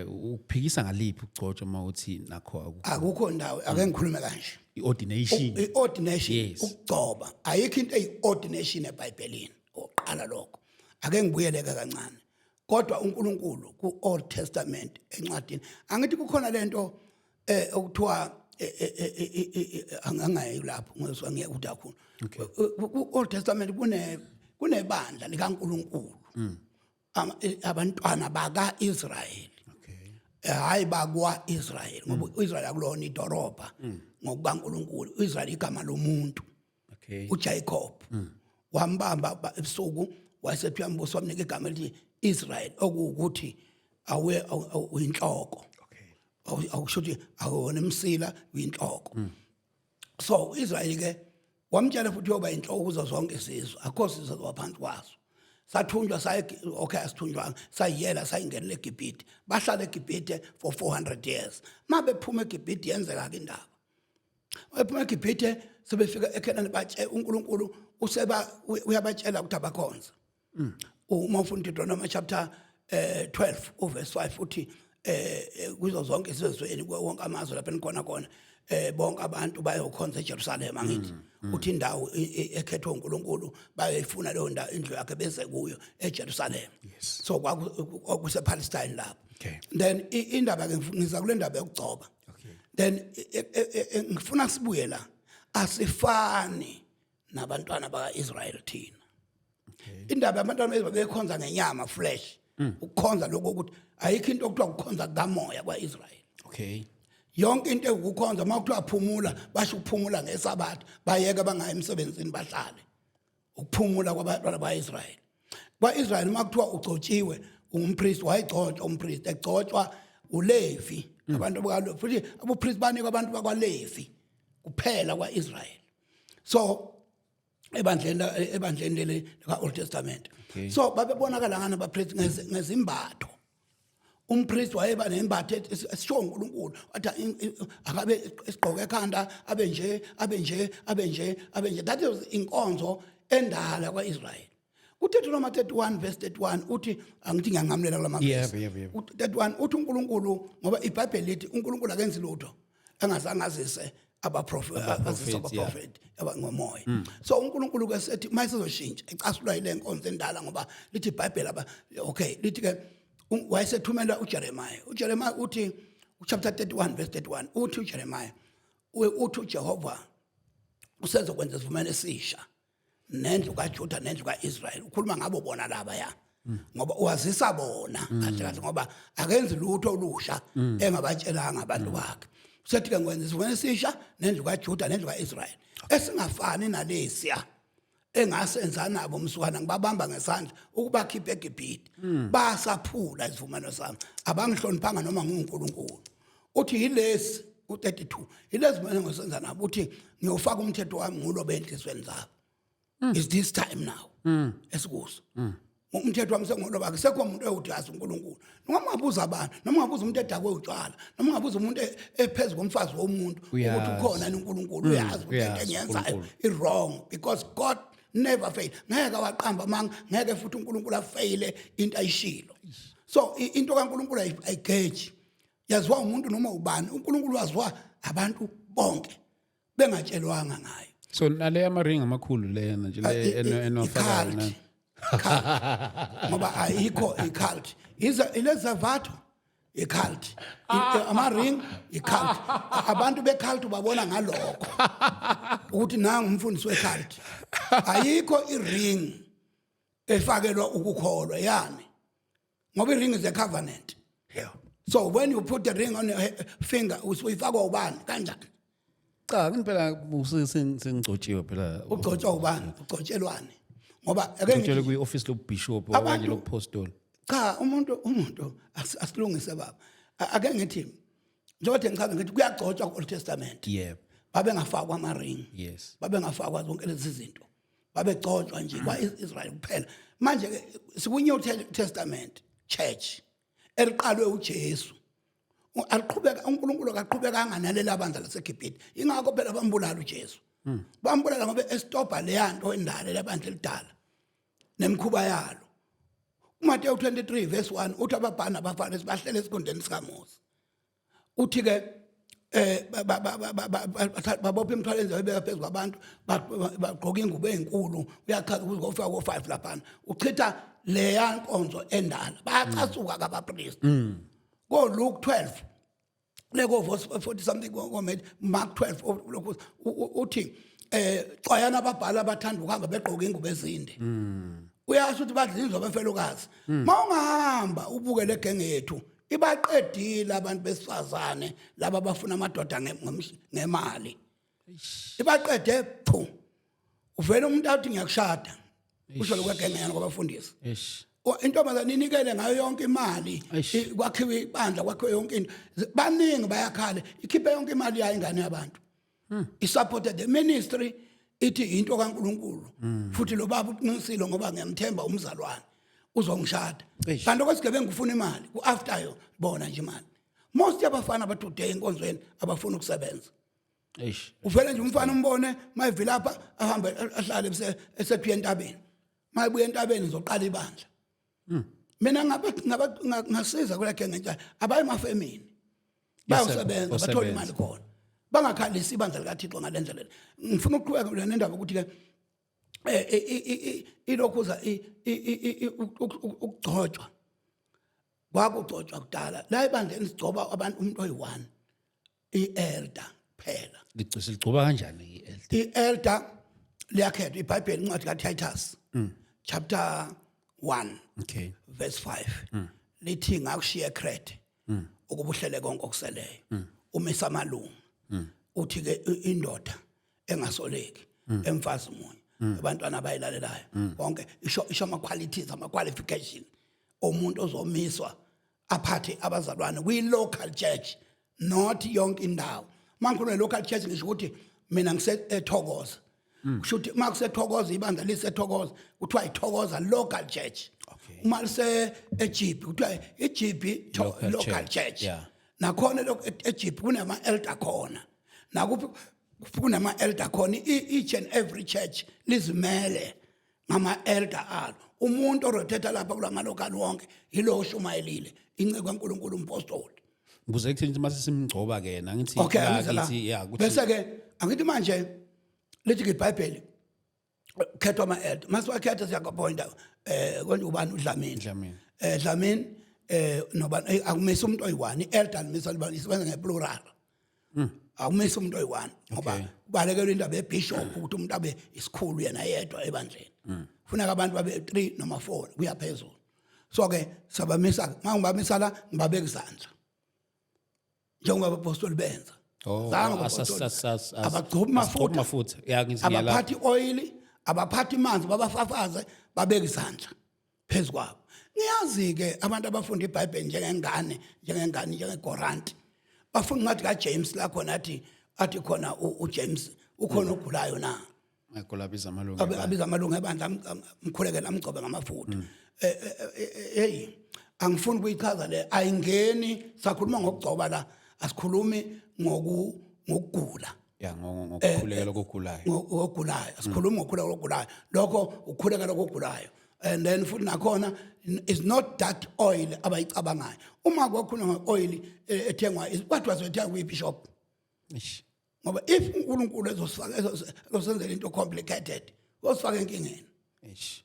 ukuphikisa ngaliphi ukugcotshwa uma uthi nakho akukho? Akukho ndawo. Ake ngikhulume kanje. I-ordination. I-ordination. Ukugcoba, ayikho into eyi-ordination eBhayibhelini, oqala lokho. Ake ngibuyeleke kancane. Kodwa uNkulunkulu ku-Old Testament, encwadini, angithi kukhona lento okuthiwa angangayi lapho, ngizwa ngiyeke ukuthi kakhulu. Ku-Old Testament kunebandla likaNkulunkulu, abantwana baka-Israyeli. Hayi, bakwa-Israyeli, ngoba uIsrael akulona idorobha ngokuba uNkulunkulu. uIsrael igama lomuntu. uJacob wambamba ebusuku, wayesethi uyambusa, wamnika igama elithi Israel, okuwukuthi awe uyinhloko. Awusho ukuthi awona emsila, uyinhloko. So uIsrael ke wamtshela futhi uyoba inhloko kuzo zonke izizwe, akho sizwe waphansi kwaso. Sathunjwa saye, okay, asithunjwanga, sayiyela, sayingenela eGibhithe, bahlala eGibhithe for 400 years. Mabephuma eGibhithe, yenzeka ke indaba. Baphuma eGibhithe, sebefika eKhenani, batshe uNkulunkulu useba uyabatshela ukuthi abakhonze. Uma ufunda Deuteronomy chapter 12 uverse 5, uthi kuzo zonke isizweni, kuwo wonke amazwe lapho enikhona khona, bonke abantu bayokhonza eJerusalem. Angithi uthi indawo ekhethwe uNkulunkulu, bayoyifuna leyo ndawo, indlu yakhe, beze kuyo eJerusalem. So kwaku kusePalestine lapho. Then indaba ke, ngiza kule ndaba yokugcoba. Then ngifuna sibuye la, asifani nabantwana baka-Israel thina. Indaba yabantwana beZwe bekhonza ngenyama, flesh, ukukhonza lokho ukuthi ayikho into okuthiwa ukukhonza kukamoya kwa-Israel. Yonke into ekukhonza, uma kuthiwa phumula, basho ukuphumula ngesabatha, bayeke bangayi emsebenzini, bahlale, ukuphumula kwabantwana ba-Israel. Kwa-Israel uma kuthiwa ugcotshiwe ungumpriest, wayegcotshwa umpriest, egcotshwa uLevi, abantu bakalo, futhi abupriest banikwa abantu bakwaLevi kuphela kwa-Israel. So ebandleni leli lika Old Testament, so babebonakala ngani abapriest? Ngezimbatho. Umpriest wayeba nembatho esisho uNkulunkulu wathi akabe isigqoko ekhanda, abe nje, abe nje, abe nje, abe nje. That is inkonzo endala kwaIsrael. KuDeuteronomy 31 verse 31 uthi, angithi ngiyanqamulela kulama verse. Yebo, yebo, yebo. U-31 uthi uNkulunkulu, ngoba iBhayibheli lithi uNkulunkulu akenzi lutho engazange azise abaprofeti, azise abaprofeti abangomoya. So uNkulunkulu ke sethi mayisezoshintsha, ecasulwa ile nkonzo endala, ngoba lithi iBhayibheli aba okay, lithi ke wayesethumela uJeremiah. UJeremiah uthi, chapter 31 verse 31, uthi uJeremiah, uthi uJehova usezokwenza isivumelwano esisha nendlu kaJuda nendlu kaIsrael. Ukhuluma ngabo bona laba ya, ngoba wazisa bona kahle kahle, ngoba akenzi lutho olusha engabatshelanga abantu bakhe. Sethi ke ngwenza isivumelwano esisha nendlu kaJuda nendlu kaIsrael esingafani nalesiya engasenza nabo msukana ngibabamba ngesandla ukubakhipha eGibhithe. Basaphula isivumelwano sami, abangihloniphanga noma nguNkulunkulu. Uthi yilesi u32, yilezi mina ngosenza nabo, uthi ngiyofaka umthetho wami ngulo enhliziyweni zabo. Is this time now esikuso, umthetho wami sengoloba, akusekho umuntu oyuthi yazi uNkulunkulu. Noma ungabuza abantu, noma ungabuza umuntu edakwe utshwala, noma ungabuza umuntu ephezu komfazi womuntu ukuthi Uyazi. ukhona yini uNkulunkulu, uyazi ukuthi into Uyazi engiyenzayo uNkulunkulu. i-wrong, because God never fail. Ngeke waqamba amanga, ngeke futhi uNkulunkulu afeyile into ayishilo. So into kaNkulunkulu ayigeji, yaziwa umuntu noma ubani. uNkulunkulu waziwa abantu bonke bengatshelwanga ngayo. So nale amaringi amakhulu lena nje le enowafakayo i-cult. na? Cult. Ngoba ayikho i-cult, iza ilezavatho i-cult, ama-ring i-cult. Abantu be-cult ubabona ngalokho ukuthi nangu umfundisi we-cult. Ayikho i-ring efakelwa ukukholwa yani, ngoba i-ring is a covenant. So when you put the ring on your finger, usuyifakwa ubani, kanjani? Cha, ngempela sengigcotshiwe phela. Ugcotshwa ubani? Ugcotshelwani? Ngoba ake ngithi Ngigcotshelwe kwi-office lobubishop okanye lobupostoli. Cha, umuntu asilungise baba. Ake ngithi njengoba ngichaza ngithi kuyagcotshwa ku-Old Testament, babengafakwa ama-ring, babengafakwa zonke lezi zinto, babegcotshwa nje kwa-Israel kuphela. Manje ke siku-New Testament church eliqalwe uJesu. Aliqhubeka uNkulunkulu akaqhubekanga nalela bandla laseGibhithe. Ingakho phela bambulala uJesu, bambulala ngoba estobha leya nto endala, lebandla elidala nemikhuba yalo. uMateyu 23 verse 1 uthi ababhali nabaFarisi bahlele esikhundleni sikaMose. Uthi ke babopha imithwalo enzima bebeka phezu kwabantu, bagqoka ingubo ezinkulu. Uyachaza ukuthi kofika ko-5 laphana, uchitha leya nkonzo endala, bayacasuka kabapriest. Ko-Luke 12 leko verse 40 something, ko Mark 12 lokhu uthi xwayana ababhali abathanda ukuhamba begqoka ingubo ezinde. Uyasho ukuthi badla indlu abafelokazi. Mawungahamba ubuke le genge yethu, ibaqedile abantu besifazane laba abafuna amadoda ngemali, ibaqede phu. Uvela umuntu athi ngiyakushada, usho lokwegenge yana kwabafundisi. Intombazane inikele ngayo yonke imali. Eish. Kwakhiwe ibandla, kwakhiwe yonke into. Baningi bayakhala, ikhiphe yonke imali yayo ingane yabantu, isupported the ministry, ithi into kaNkuluNkulu, futhi lo baba uqinisile ngoba ngiyamthemba umzalwane uzongishada. Eish. Kanti okwesigebengu ufuna imali ku-after yo bona nje imali. Most yabafana abatoday enkonzweni abafuna ukusebenza. Uvele nje umfana umbone mayivilapha, ahambe ahlale esethuye entabeni, mayibuya entabeni uzoqala ibandla. Mina ngabe ngasiza kule genge entsha, abaye emafemini bayosebenza, bathola Osebenza. imali khona, bangakhalisi ibandla likaThixo ngale ndlela le. Ngifuna ukuqhubeka kule nendaba ukuthi ke ilokhuza ukugcotshwa, kwakugcotshwa kudala la ebandleni, sigcoba abantu umuntu oyi-one. I-elder phela. Ligcisa ligcoba kanjani i-elder? I-elder liyakhethwa. IBhayibheli, incwadi kaTitus chapter 1 verse 5 lithi, "Ngakushiya eCrete ukuba uhlele konke okuseleyo, umisa amalungu." Uthi ke indoda engasoleki, emfazi munye, abantwana abayilalelayo konke. Isho ama qualities, ama qualification omuntu ozomiswa aphathe abazalwane kwi local church, not yonke indawo. Mangikhuluma local church, ngisho ukuthi mina ngise eThokoza, kusho ukuthi makuseThokoza, ibandla liseThokoza kuthiwa iThokoza local church. Uma lise eJeppe kuthiwa iJeppe Local local church. church. Nakhona lokho eJeppe kunama elder khona, nakuphi kunama elder khona. Each and every church lizimele ngama elder alo. Umuntu orotetha lapha kulama local wonke yilo oshumayelile, inceku kaNkulunkulu, umpostoli. Ngibuze kuthini ukuthi mase simgcoba ke yena, ngithi Okay. la Angithi la kithi ya ukuthi bese ke angithi manje lithi ke iBhayibheli khethwa ama elder. Masiwakhetha, siyakappointa konje ubani? UDlamini. Dlamini. Dlamini noba akumisa umuntu oyi-one. I-elder limisa liba isebenza ngeplural, akumisa umuntu oyi-one ngoba kubalekelwa indaba yebishop, ukuthi umuntu abe isikhulu yena yedwa ebandleni. Funeka abantu babe 3 noma 4 kuya phezulu. So ke sabamisa, mangibamisa la ngibabeka izandla njengoba abapostoli benza. Oh, Zange abapostoli abagcobi asagcobi mafutha. Mafutha, ya, ngithi ngiyala. Abaphathi oil, abaphathi manzi, babafafaze, babeka izandla phezu kwabo. Ngiyazi-ke abantu abafunda iBhayibheli njengengane, njengengane, njengegoranti, bafunda incwadi kaJames la khona athi khona uJames, "Ukhona ogulayo na?" Ngakho amalungu ebandla. Abiza amalungu ebandla, amkhulekele, amgcobe ngamafutha. Hey, angifuni ukuyichaza le, ayingeni. Sakhuluma ngokugcoba la, asikhulumi ngokugula. Ya, ngokukhulekela kokugulayo. Ngokugulayo, asikhulumi ngokukhulekela kokugulayo. Lokho ukukhulekela kokugulayo. And then futhi nakhona is not that oil abayicabangayo. Uma kwakhulunywa nge-oil ethengwa, what was ethengwa kwi-bishop? Eish. Ngoba if uNkulunkulu ezosifaka, ezosenzela into complicated, uzosifaka enkingeni. Eish.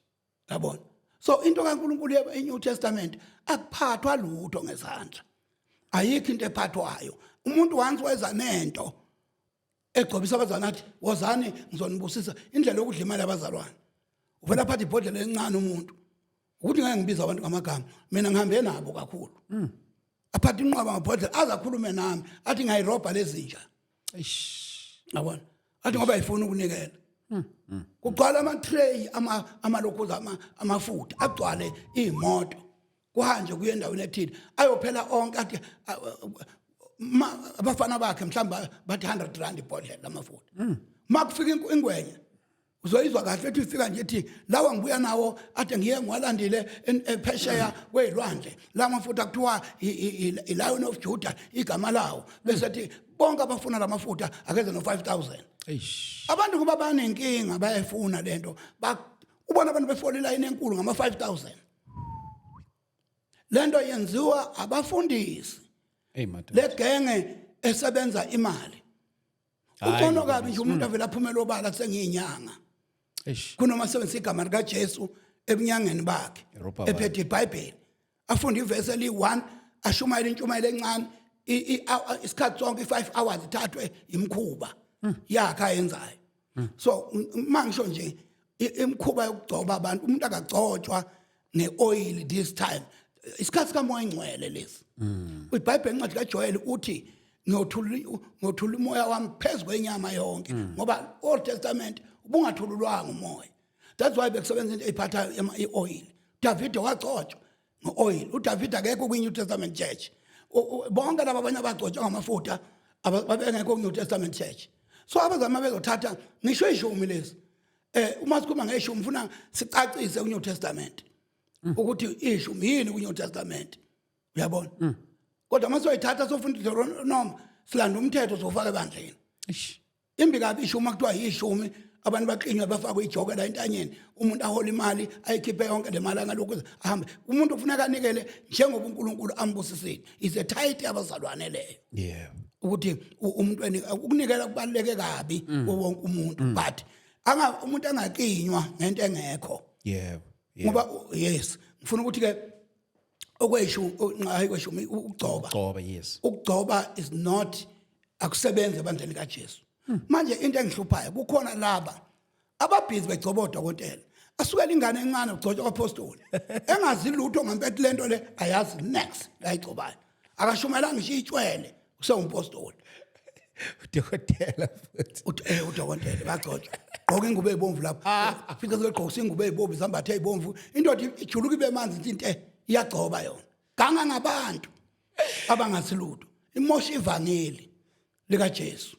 Yabona, so into kaNkulunkulu e-New Testament akuphathwa lutho ngezandla, ayikho into ephathwayo. Umuntu once weza nento egcobisa abazalwane, athi, "Wozani, ngizonibusisa," indlela yokudla imali yabazalwane. Uvela aphathe ibhodlela elincane umuntu, ukuthi ngeke ngibize abantu ngamagama, mina ngihambe nabo kakhulu, aphathe inqwaba ngamabhodlela, aze akhulume nami athi, "Ngiyayirobha lezinja." Eish. Yabona, athi ngoba ayifuni ukunikela. Kugcwala ama-tray, amalokhuza, amafutha agcwale iy'moto, kuhanjwe kuye endaweni ethile, ayophela onke. Athi abafana bakhe mhlawumbe bathi R100 ibhodlela lamafutha. Ma kufika ingwenya, uzoyizwa kahle ethi ifika nje ethi, "Lawa ngibuya nawo, ade ngiye ngiwalandile phesheya kwey'lwandle. La mafutha kuthiwa i-Lion of Judah igama lawo." Bese ethi bonke abafuna la mafutha akeze no-5000. Eish. Abantu kuba banenkinga, bayayifuna lento. Ubona abantu befola ilayini enkulu ngama-5000. Lento yenziwa abafundisi. Hey madoda. Le genge esebenza imali. Hhayi, Ungcono kabi nje umuntu avele aphumele obala, "Sengiyinyanga," Eish. kunoma sebenzisa igama likaJesu ebunyangeni bakhe. Erobha abantu. Ephethe iBhayibheli, afunde ivesi eli-1, ashumayele intshumayelo encane isikhathi sonke, i-5 hours ithathwe imkhuba yakhe ayenzayo. So mangisho nje imkhuba yokugcoba abantu, umuntu akagcotshwa ngeoil this time. Isikhathi kaMoya Ingcwele lesi. IBhayibheli, incwadi kaJoel, uthi, "Ngiyothula umoya wami phezu kwenyama yonke," ngoba Old Testament ubungathululwanga umoya. That's why bekusebenza into eyiphathayo, i-oil. David wagcotshwa nge-oil. UDavid akekho kwi-New Testament church. Bonke laba abanye abagcotshwa ngamafutha babengekho ku-New Testament church. So abazama bezothatha ngisho ishumi lezi, uma sikhuluma ngeshumi ufuna sicacise ku-New Testament ukuthi ishumi yini ku-New Testament, uyabona? Kodwa uma soyithatha sofunda Deuteronomy, silanda umthetho sofaka ebandleni. Eish. Imbi kabi ishumi. Kuthiwa yishumi, abantu baklinywe, bafakwe ijoke la entanyeni, umuntu ahola imali, ayikhiphe yonke le mali angalokhu ahambe. Umuntu kufuneka anikele njengoba uNkulunkulu ambusisile. Is a tithe yabazalwane leyo. Ukuthi umuntu ukunikela kubaluleke kabi kuwo wonke umuntu, but anga umuntu angaklinywa ngento engekho. Yebo. Ngoba yes, ngifuna ukuthi ke okweshu, hayi kweshumi, ukugcoba. Gcoba, yes. Ukugcoba is not Akusebenzi ebandleni kaJesu. Manje into engihluphayo, kukhona laba ababhizi begcoba odokotela, asukela ingane encane ugcotshwa kwapostoli engazi lutho ngempela. Lento le ayazi next layigcobayo, akashumelanga ngisho itshwele, usewumpostoli. Udokotela futhi. Udokotela bagcotshwa, gqoka ingubo ezibomvu lapho, fika segqokisa ingubo ezibomvu, izambatho ezibomvu, indoda ijuluka ibe manzi into iyagcoba yona ganga ngabantu abangazi lutho, imosha ivangeli likaJesu.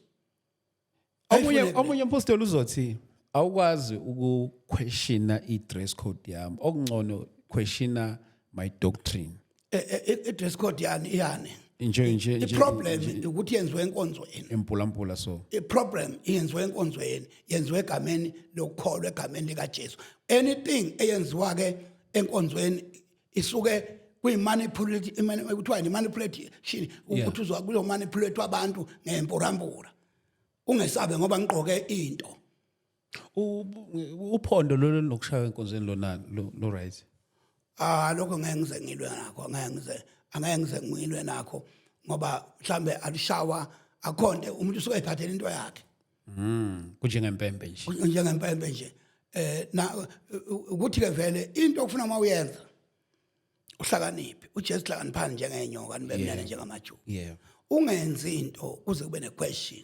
Omunye Ayifuneki. Omunye umpostoli uzothi awukwazi ukuquestiona i-dress code yami, okungcono questiona my doctrine. I-dress code yani yani? Nje nje nje. I-problem ukuthi yenziwe enkonzweni. Empulampula so. I-problem yenziwe enkonzweni, yenziwe egameni lokukholwa, egameni likaJesu. Anything eyenziwa ke enkonzweni isuke kuyi-manipulate, kuthiwa ni-manipulation, ukuthi uzwa kuzomanipulate abantu ngempurampura. Ungesabe ngoba ngigqoke into. Uphondo lolu lokushaywa enkonzweni lona lo right? Ah, lokho ngeke ngize ngilwe nakho, ngeke ngize, angeke ngize ngilwe nakho, ngoba mhlambe alishawa akhonte, umuntu usuke ephathela into yakhe. Kunjengempempe nje. Njengempempe nje. Na ukuthi ke vele into okufuna uma uyenza uhlakaniphe. UJesu, hlakaniphani njengenyoka, nibe mnene njengamajuba. Ungenzi into kuze kube nequestion.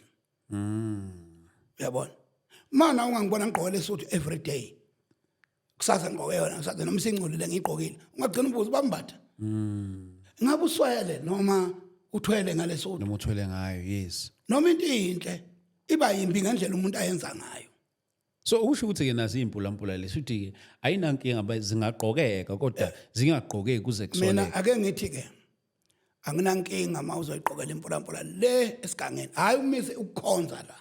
Uyabona, mana ungangibona ngigqoke lesuthi every day, kusasa ngigqoke yona, kusasa noma isingcolile ngiyigqokile, ungagcina ubuze bambatha ngabe uswele noma uthwele ngalesuthi. Noma uthwele ngayo, yes. Noma into inhle iba yimbi ngendlela umuntu ayenza ngayo. So usho ukuthi ke nazi impulampula lesuthi ke ayinankinga, zingagqokeka, kodwa zingagqokeki kuze Mina kusoleke. Ake ngithi ke anginankinga uma uzoyiqokela impulampula le esigangeni, hayi umise ukukhonza la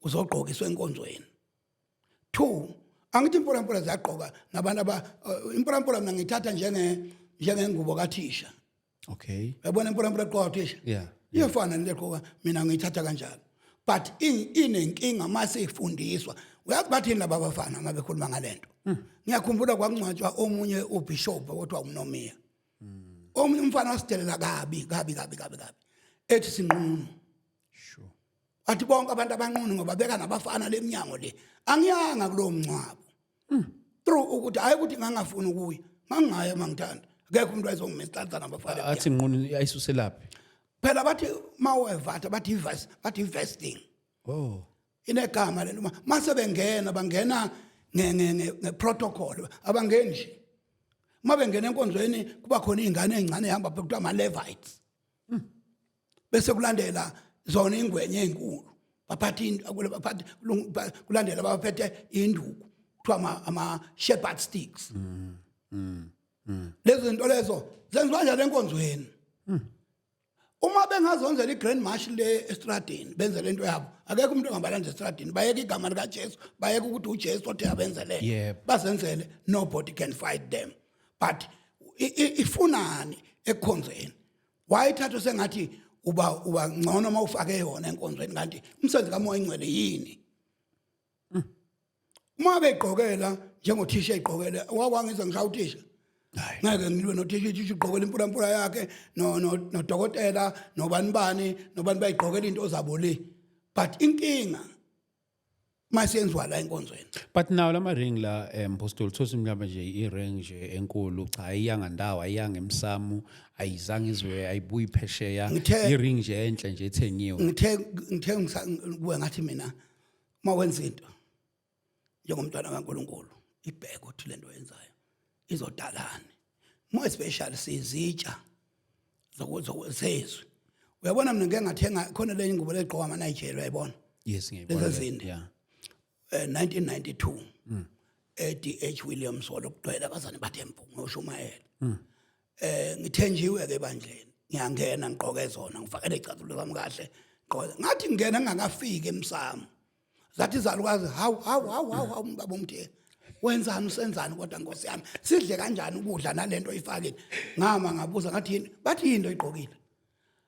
uzogqokiswa enkonzweni. Two, angithi impulampula ziyagqoka nabantu aba impulampula mina ngiyithatha njengengubo kathisha. Uyabona impulampula egqoka uthisha? Yeah. Iyafana nale gqoka, mina ngiyithatha kanjalo. But inenkinga mase ifundiswa. Uyazi bathini laba bafana uma bekhuluma ngalento? Ngiyakhumbula kwakungcwatshwa omunye ubishop okuthiwa umnomiya. Omunye umfana wasidelela kabi kabi kabi kabi kabi, ethi sinqunu. Athi bonke abantu abanqunu ngoba beka nabafana leminyango le. Angiyanga kulowo mngcwabo through ukuthi hayi ukuthi ngangafuni ukuya, ngangingaya mangithanda, akekho umuntu wayezongimisa nabafana. Athi nqunu ayisuselaphi? Phela bathi mawevatha, bathi ivest, bathi vesting. Inegama lento. Mase bengena, bangena nge protocol, abangeni nje. Uma bengena enkonzweni kuba khona izingane ezincane ehamba, kuthiwa ama Levites, bese kulandela zona ingwenye ezinkulu, baphatha into, baphatha, kulandela abaphethe induku, kuthiwa ama shepherd sticks. Lezo zinto lezo zenziwa njalo enkonzweni. Uma bengazonzela i-grand march le estradini, benze lento yabo, akekho umuntu ongabalanda estradini. Bayeke igama likaJesu, bayeke ukuthi uJesu othe abenzele, bazenzele, nobody can fight them. But ifunani ekukhonzeni? Wayithatha sengathi uba ngcono uma ufake yona enkonzweni, kanti umsebenzi kaMoya Ingcwele yini? Uma begqokela njengothisha egqokele, wakwangizwa ngishaya uthisha. Hayi. Ngeke ngilwe nothisha. Uthisha ugqokela impulampula yakhe, no nodokotela, nobani bani nobani, bayigqokela into zabo le. But inkinga masiyenziwa la enkonzweni. But now lama ring la, Apostle, thosi mhlawumbe nje i-ring nje enkulu, cha, ayiyanga ndawo, ayiyanga emsamo, ayizange izwe, ayibuyi phesheya. I-ring nje enhle nje ethengiwe. Ngithe kuwe, ngathi mina uma wenza into njengomntwana kaNkuluNkulu, ibheke ukuthi lento oyenzayo izodalani, more especially sizitsha zezwi. Uyabona, mina ngeke ngathenga khona le ingubo legqoka ama Nigeria, uyayibona? Yes, ngiyayibona. Lezi ezinde. 1992 e-DH Williams Hall, okugcwele abazane bathe mpu, ngoshumayela. Ngithenjiwe ke ebandleni, ngiyangena ngigqoke zona, ngifakele icathulo zami kahle, ngigqoke. Ngathi ngingena ngingakafiki emsamo, zathi izalukazi, "Hawu, hawu, hawu, hawu, hawu, baba umthe wenzani, usenzani kodwa nkosi yami, sidle kanjani ukudla nalento oyifakile?" Ngama ngabuza, ngathi, "Yini?" Bathi, "Yini oyigqokile?"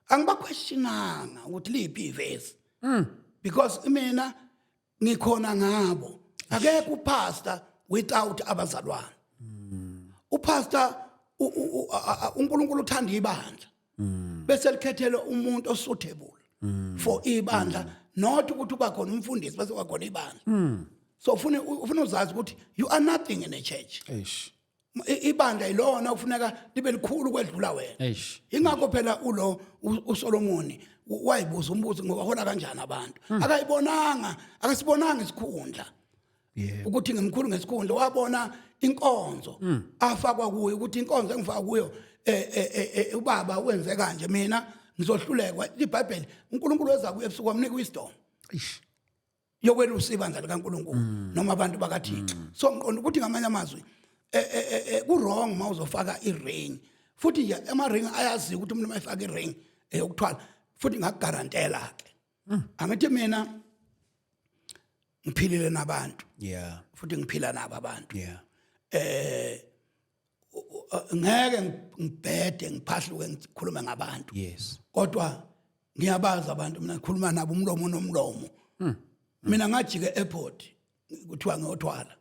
Angibaquestionanga ukuthi liphi ivesi, because mina ngikhona ngabo. Akekho upastor without abazalwane. Upastor, uNkulunkulu uthanda ibandla, bese likhethele umuntu osuitable. For ibandla, not ukuthi uba khona umfundisi bese uba khona ibandla. So ufuna uzazi ukuthi you are nothing in a church. Eish. Ibandla ilona kufuneka libe likhulu kwedlula wena. Eish. Ingakho phela ulo uSolomoni wayibuza umbuzo ngoba hola kanjani abantu. Akayibonanga, akasibonanga isikhundla. Ukuthi ngimkhulu ngesikhundla, wabona inkonzo afakwa kuyo, ukuthi inkonzo engifaka kuyo, ubaba wenze kanje, mina ngizohlulekwa. IBhayibheli, uNkulunkulu weza kuye ebusuku, wamnika wisdom Eish. yokwelusa ibandla likaNkulunkulu noma abantu bakaThixo. So ngiqonda ukuthi ngamanye amazwi, ku wrong mawuzofaka i-ring. Futhi nje ama ring ayaziwa ukuthi umuntu mayefaka i-ring eyokuthwala. Futhi ngakugarantela ke, angithi mina ngiphilile nabantu futhi ngiphila nabo abantu. Ngeke ngibhede, ngiphahluke, ngikhulume ngabantu, kodwa ngiyabazi abantu mina, ngikhuluma nabo umlomo nomlomo. Mina ngajika e-airport, kuthiwa ngiyothwala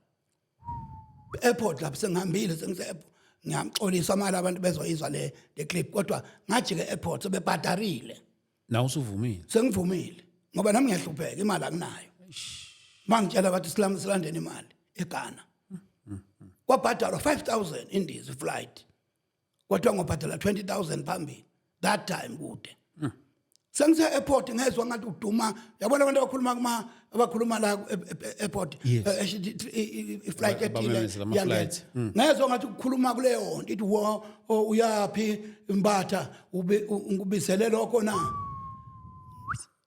airport lapho sengihambile, sengise airport. Ngiyamxolisa mali abantu bezoyizwa le clip, kodwa ngajika e-airport sebebhadarile. Nawe usuvumile. Sengivumile ngoba nami ngiyahlupheka, imali anginayo. Mangitshela bathi silandeni imali eGhana, kwabhadalwa 5000 indiza flight, kwathiwa ngobhadala 20000 phambili. That time kude, sengise airport, ngezwe ngathi uduma. Yabona abantu abakhuluma kuma abakhuluma la airport, esho i-flight ethile Abamemezela iyangena. ama-flight. Ngezwe ngathi ukukhuluma kuleyo nto ithi, "Wo, oh, uyaphi Mbatha? Ngikubizele lokho na?"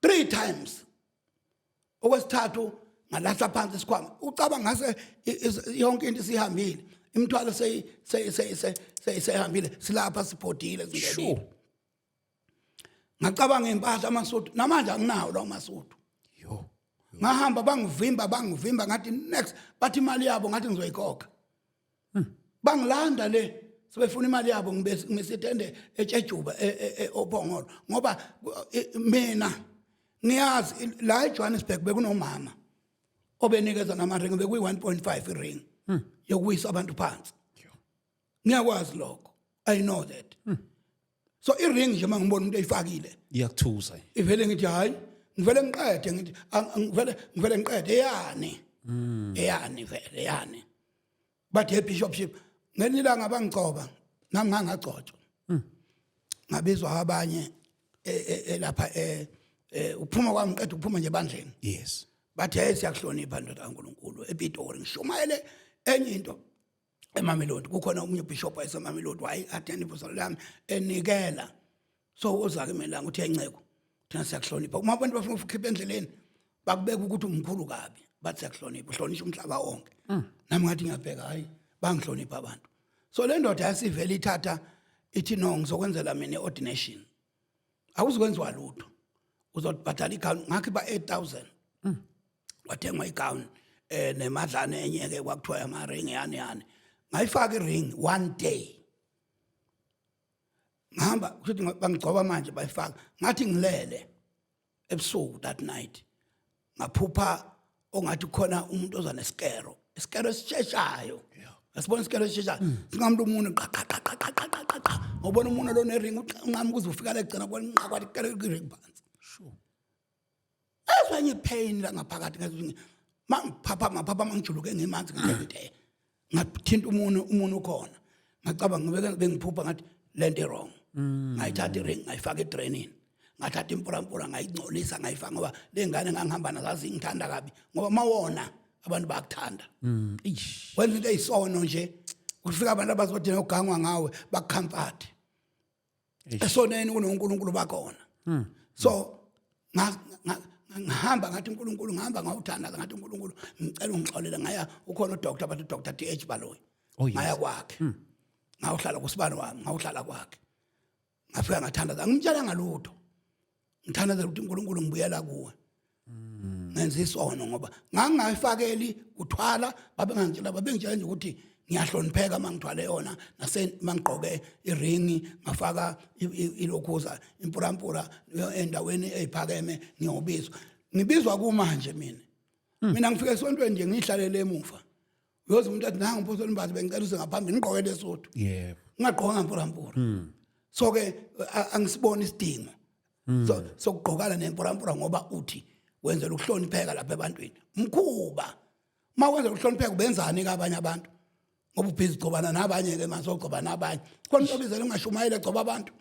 Three times. Okwesithathu ngalahla phansi isikhwama, ucabanga ngase yonke into isihambile, imithwalo seyihambile, silapha sibhodile, singenile. Ngacabanga impahla, amasuthu, namanje anginawo lawo masuthu. Yo. Ngahamba, bangivimba, bangivimba, ngathi next, bathi imali yabo, ngathi ngizoyikhokha. Bangilanda le, sebefuna imali yabo. Ngibe ngisithende etshejuba oPhongolo, ngoba mina ngiyazi la eJohannesburg bekunomama obenikeza namaringi, bekuyi 1.5 iring yokuwisa abantu phansi. Ngiyakwazi lokho, I know that. So i-ring nje, mangibona umuntu eyifakile, Iyakuthusa. ivele ngithi hayi, ngivele ngiqede, ngithi ngivele ngiqede, eyani, eyani vele, eyani. Bathi bishopship. Ngelinye ilanga bangigcoba, nami ngangagcotshwa, ngabizwa abanye lapha, uphuma kwami, ngiqeda ukuphuma nje ebandleni. Bathi, "Hey, siyakuhlonipha, ndoda kaNkulunkulu." EPitori ngishumayele enye into eMamelodi, kukhona omunye ubishop wayeseMamelodi, wayi attend ivuselo lami enikela. So uza kimi la, uthi, "Enceko, thina siyakuhlonipha." Uma abantu bafuna ukukhipha endleleni, bakubeka ukuthi umkhulu kabi, bathi siyakuhlonipha, uhlonishwa umhlaba wonke. Nami ngathi ngiyabheka, hayi, bangihlonipha abantu. So le ndoda yasivele ithatha ithi, "No, ngizokwenzela mina i-ordination, awuzukwenziwa lutho, uzobhadala igown." Ngakhipha 8000, kwathengwa igown nemadlana enye ke, kwakuthiwa ama ring, yani yani. Ngayifaka i-ring one day, ngihamba kushuthi bangigcoba manje, bayifaka. Ngathi ngilele ebusuku that night, ngaphupha ongathi khona umuntu oza nesikero, isikero esisheshayo. Asibona isikero esisheshayo, sinqamula umuntu, qa qa qa qa qa qa qa qa. Ngobona umuntu lo nering, unqamuka uze ufika la egcina, kwanqa kwathi ikero i-ring phansi. Ezwa enye pain la ngaphakathi, ngezwe mangiphapha, maphapha, mangijuluke ngemanzi, ngithe ngathinta umuntu, umuntu ukhona. Ngacabanga ngibeke bengiphupha, ngathi lento wrong. Ngayithatha iring, ngayifaka edrainini, ngathatha impurampura, ngayingcolisa, ngayifaka, ngoba le ngane ngangihamba nazo zingithanda kabi, ngoba mawona abantu bayakuthanda. Eish. Wenza into eyisono nje, kufika abantu abazodina ugangwa ngawe, bakucomfort. Eish. Esoneni kunoNkulunkulu bakhona. So ngihamba, ngathi uNkulunkulu, ngihamba ngawuthandaza, ngathi, "uNkulunkulu, ngicela ungixolele." Ngaya, ukhona udoctor, bathi uDr TH Baloyi. Oh, yes. Ngaya kwakhe, ngawuhlala kusibani wami, ngawuhlala kwakhe. Ngafika ngathandaza, angimtshela ngalutho, ngithandazela ukuthi, "uNkulunkulu, ngibuyela kuwe, ngenza isono," ngoba ngangingayifakeli kuthwala. Babengangitshela, babengitshela nje ukuthi ngiyahlonipheka uma ngithwale yona, nase mangigqoke iringi, ngafaka ilokhuza impurampura endaweni eyiphakeme, ngiyobizwa, ngibizwa kumanje. Mina ngifike esontweni nje, ngihlalele emuva, uyoze umuntu athi, "Nangu umpostoli Mbatha, bengicela uze ngaphambili." Ngigqoke lesuthu, Yebo. ngingagqokanga mpurampura. So ke angisiboni isidingo. So sokugqokana nempurampura ngoba uthi wenzela ukuhlonipheka lapha ebantwini. Mkhuba. Uma wenzela ukuhlonipheka ubenzani ke abanye abantu? Ngoba ubhizi gcobana nabanye ke mase ogcoba nabanye. Khona into obizela ungashumayela gcoba abantu.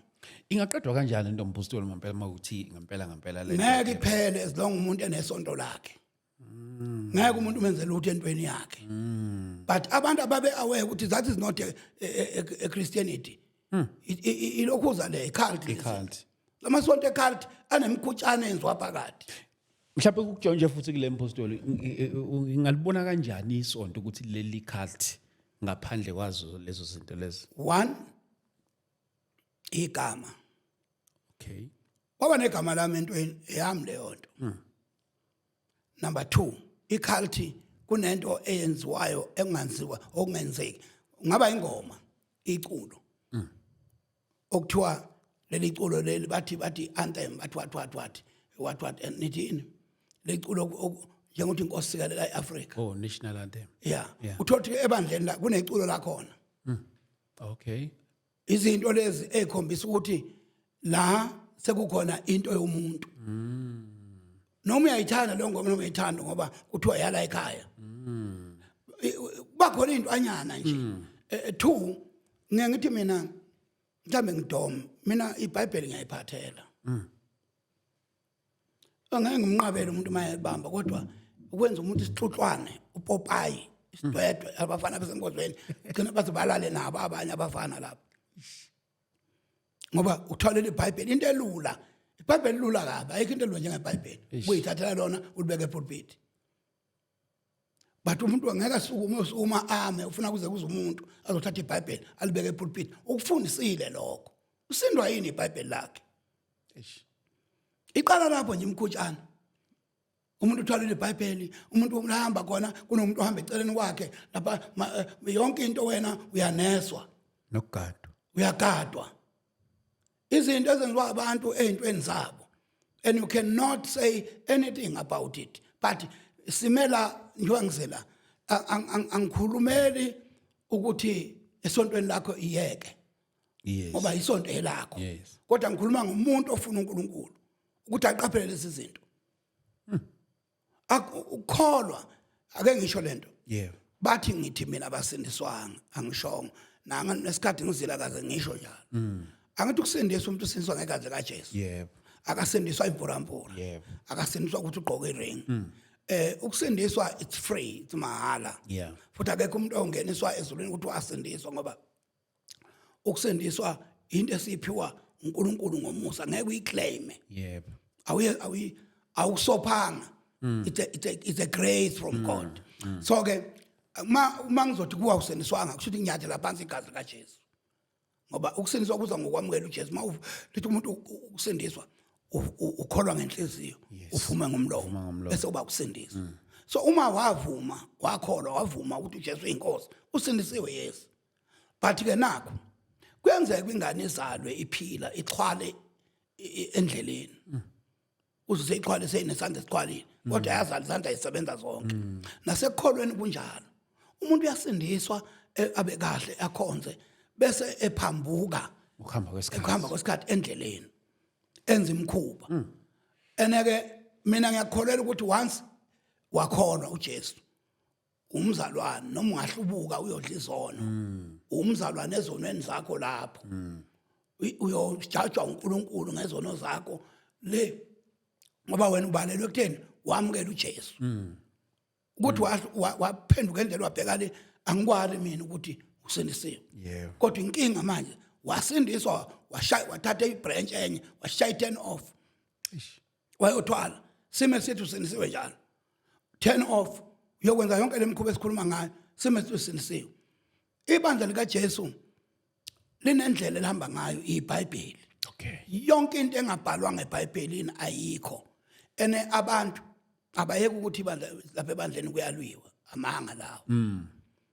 Ingaqedwa kanjani into mpostoli ngempela mawuthi ngempela ngempela le Ngeke iphele as long umuntu enesonto lakhe. Ngeke umuntu umenze lutho entweni yakhe. But abantu ababe aware ukuthi that is not a Christianity. Ilokhuza le cult. I-cult. Lamasonto ecult anemkhutshana enziwa phakathi. Mhlawumbe ukujonje futhi kule mpostoli, ngingalibona kanjani isonto ukuthi leli cult ngaphandle kwazo lezo zinto lezo? One, igama. Okay. Kwaba negama lami entweni yami leyo nto. Number 2, icult kunento eyenziwayo enganziwa okungenzeki. Ungaba ingoma, iculo. Okuthiwa leli culo leli bathi anthem, bathi what what what what what, and nithi yini? Leculo njengokuthi inkosi sikelela iAfrica. Oh, national anthem. Yeah. Yeah. Uthola ukuthi ebandleni la kuneculo lakhona. Okay. Izinto lezi ezikhombisa ukuthi la sekukhona into yomuntu. Noma uyayithanda leyo ngoma noma uyayithanda ngoba kuthiwa yala ekhaya. Kuba khona into anyana nje. Two, ngeke ngithi mina mhlambe ngidom, mina iBhayibheli ngiyayiphathela. Angeke ngimnqabele umuntu mayebamba, kodwa ukwenza umuntu isixuxwane, upopayi, isidwedwe, abafana besenkonzweni gcina baze balale nabo abanye abafana lapho. Ngoba uthwalela iBhayibheli into elula. IBhayibheli lula kabi, ayikho into elula njengeBhayibheli. Uyithathela lona ulibeke epulpit. But umuntu angeke asukume, usukuma ame ufuna kuze kuze umuntu azothatha iBhayibheli alibeke epulpit. Ukufundisile lokho. Usindwa yini iBhayibheli lakhe? Eish. Iqala lapho nje imkhutshana. Umuntu uthwalile iBhayibheli, umuntu uhamba khona kunomuntu ohamba eceleni kwakhe lapha, yonke into wena uyaneswa. Nokugadwa. Uyagadwa. Izinto ezenziwa abantu ezintweni zabo. And you cannot say anything about it. But simela njengoba ngizela, angikhulumeli ukuthi esontweni lakho iyeke. Yes. Ngoba isonto elakho. Yes. Kodwa ngikhuluma ngomuntu ofuna uNkulunkulu ukuthi aqaphele lezi zinto. Ukukholwa ake ngisho lento. Yeah. Bathi ngithi mina abasindiswanga, angishongo. Nanga nesikhathi ngizila kaze ngisho njalo. Angithi ukusindiswa umuntu usindiswa ngegazi likaJesu. Yebo. Akasindiswa imporampora. Yebo. Akasindiswa ukuthi ugqoke iring. Ukusindiswa it's free, it's mahala. Yeah. Futhi akekho umuntu ongeniswa ezulwini ukuthi wasindiswa, ngoba ukusindiswa into esiphiwa uNkulunkulu ngomusa, ngeke uyiclaim. Yebo. Awuye awuyi awusophanga. It's a grace from God. So ke uma ngizothi kuwa usindiswanga, kusho ukuthi nginyathela phansi igazi likaJesu. Ngoba ukusindiswa kuza ngokwamukela uJesu. Uma lithi umuntu ukusindiswa ukholwa ngenhliziyo, uvume ngomlomo, Uvume ngomlomo. bese uba ukusindiswa. So uma wavuma, wakholwa, wavuma ukuthi uJesu uyinkosi, usindisiwe, yes. But ke nakho kuyenzeka ingane izalwe iphila ixhwale endleleni. Uze seyixhwale seyinesandla esixhwalile, kodwa yazala isandla isebenza zonke. Nasekukholweni kunjalo. Umuntu uyasindiswa, abe kahle akhonze, bese ephambuka ukuhamba kwesikhathi. Ukuhamba kwesikhathi endleleni enza imikhuba. Eneke mina ngiyakholelwa ukuthi once wakholwa uJesu umzalwane, noma ungahlubuka uyodla izono, umzalwane ezonweni zakho lapho uyojajwa uNkulunkulu ngezono zakho le, ngoba wena ubalelwe ekutheni wamukela uJesu. Ukuthi waphenduka endlela wabheka le, angikwali mina ukuthi usindisiwe. Yebo. Kodwa inkinga manje wasindiswa, washaya, wathatha ibranch enye, washaya turn off. Eish. Wayothwala sime sithi usindisiwe njalo, turn off, uyokwenza yonke lemikhuba esikhuluma ngayo, sime sithi usindisiwe. Ibandla likaJesu linendlela elihamba ngayo, iBhayibheli. Okay. Yonke into engabhalwa ngeBhayibhelini ayikho. Ene abantu abayeke ukuthi ibandla lapha ebandleni kuyalwiwa, amanga lawo.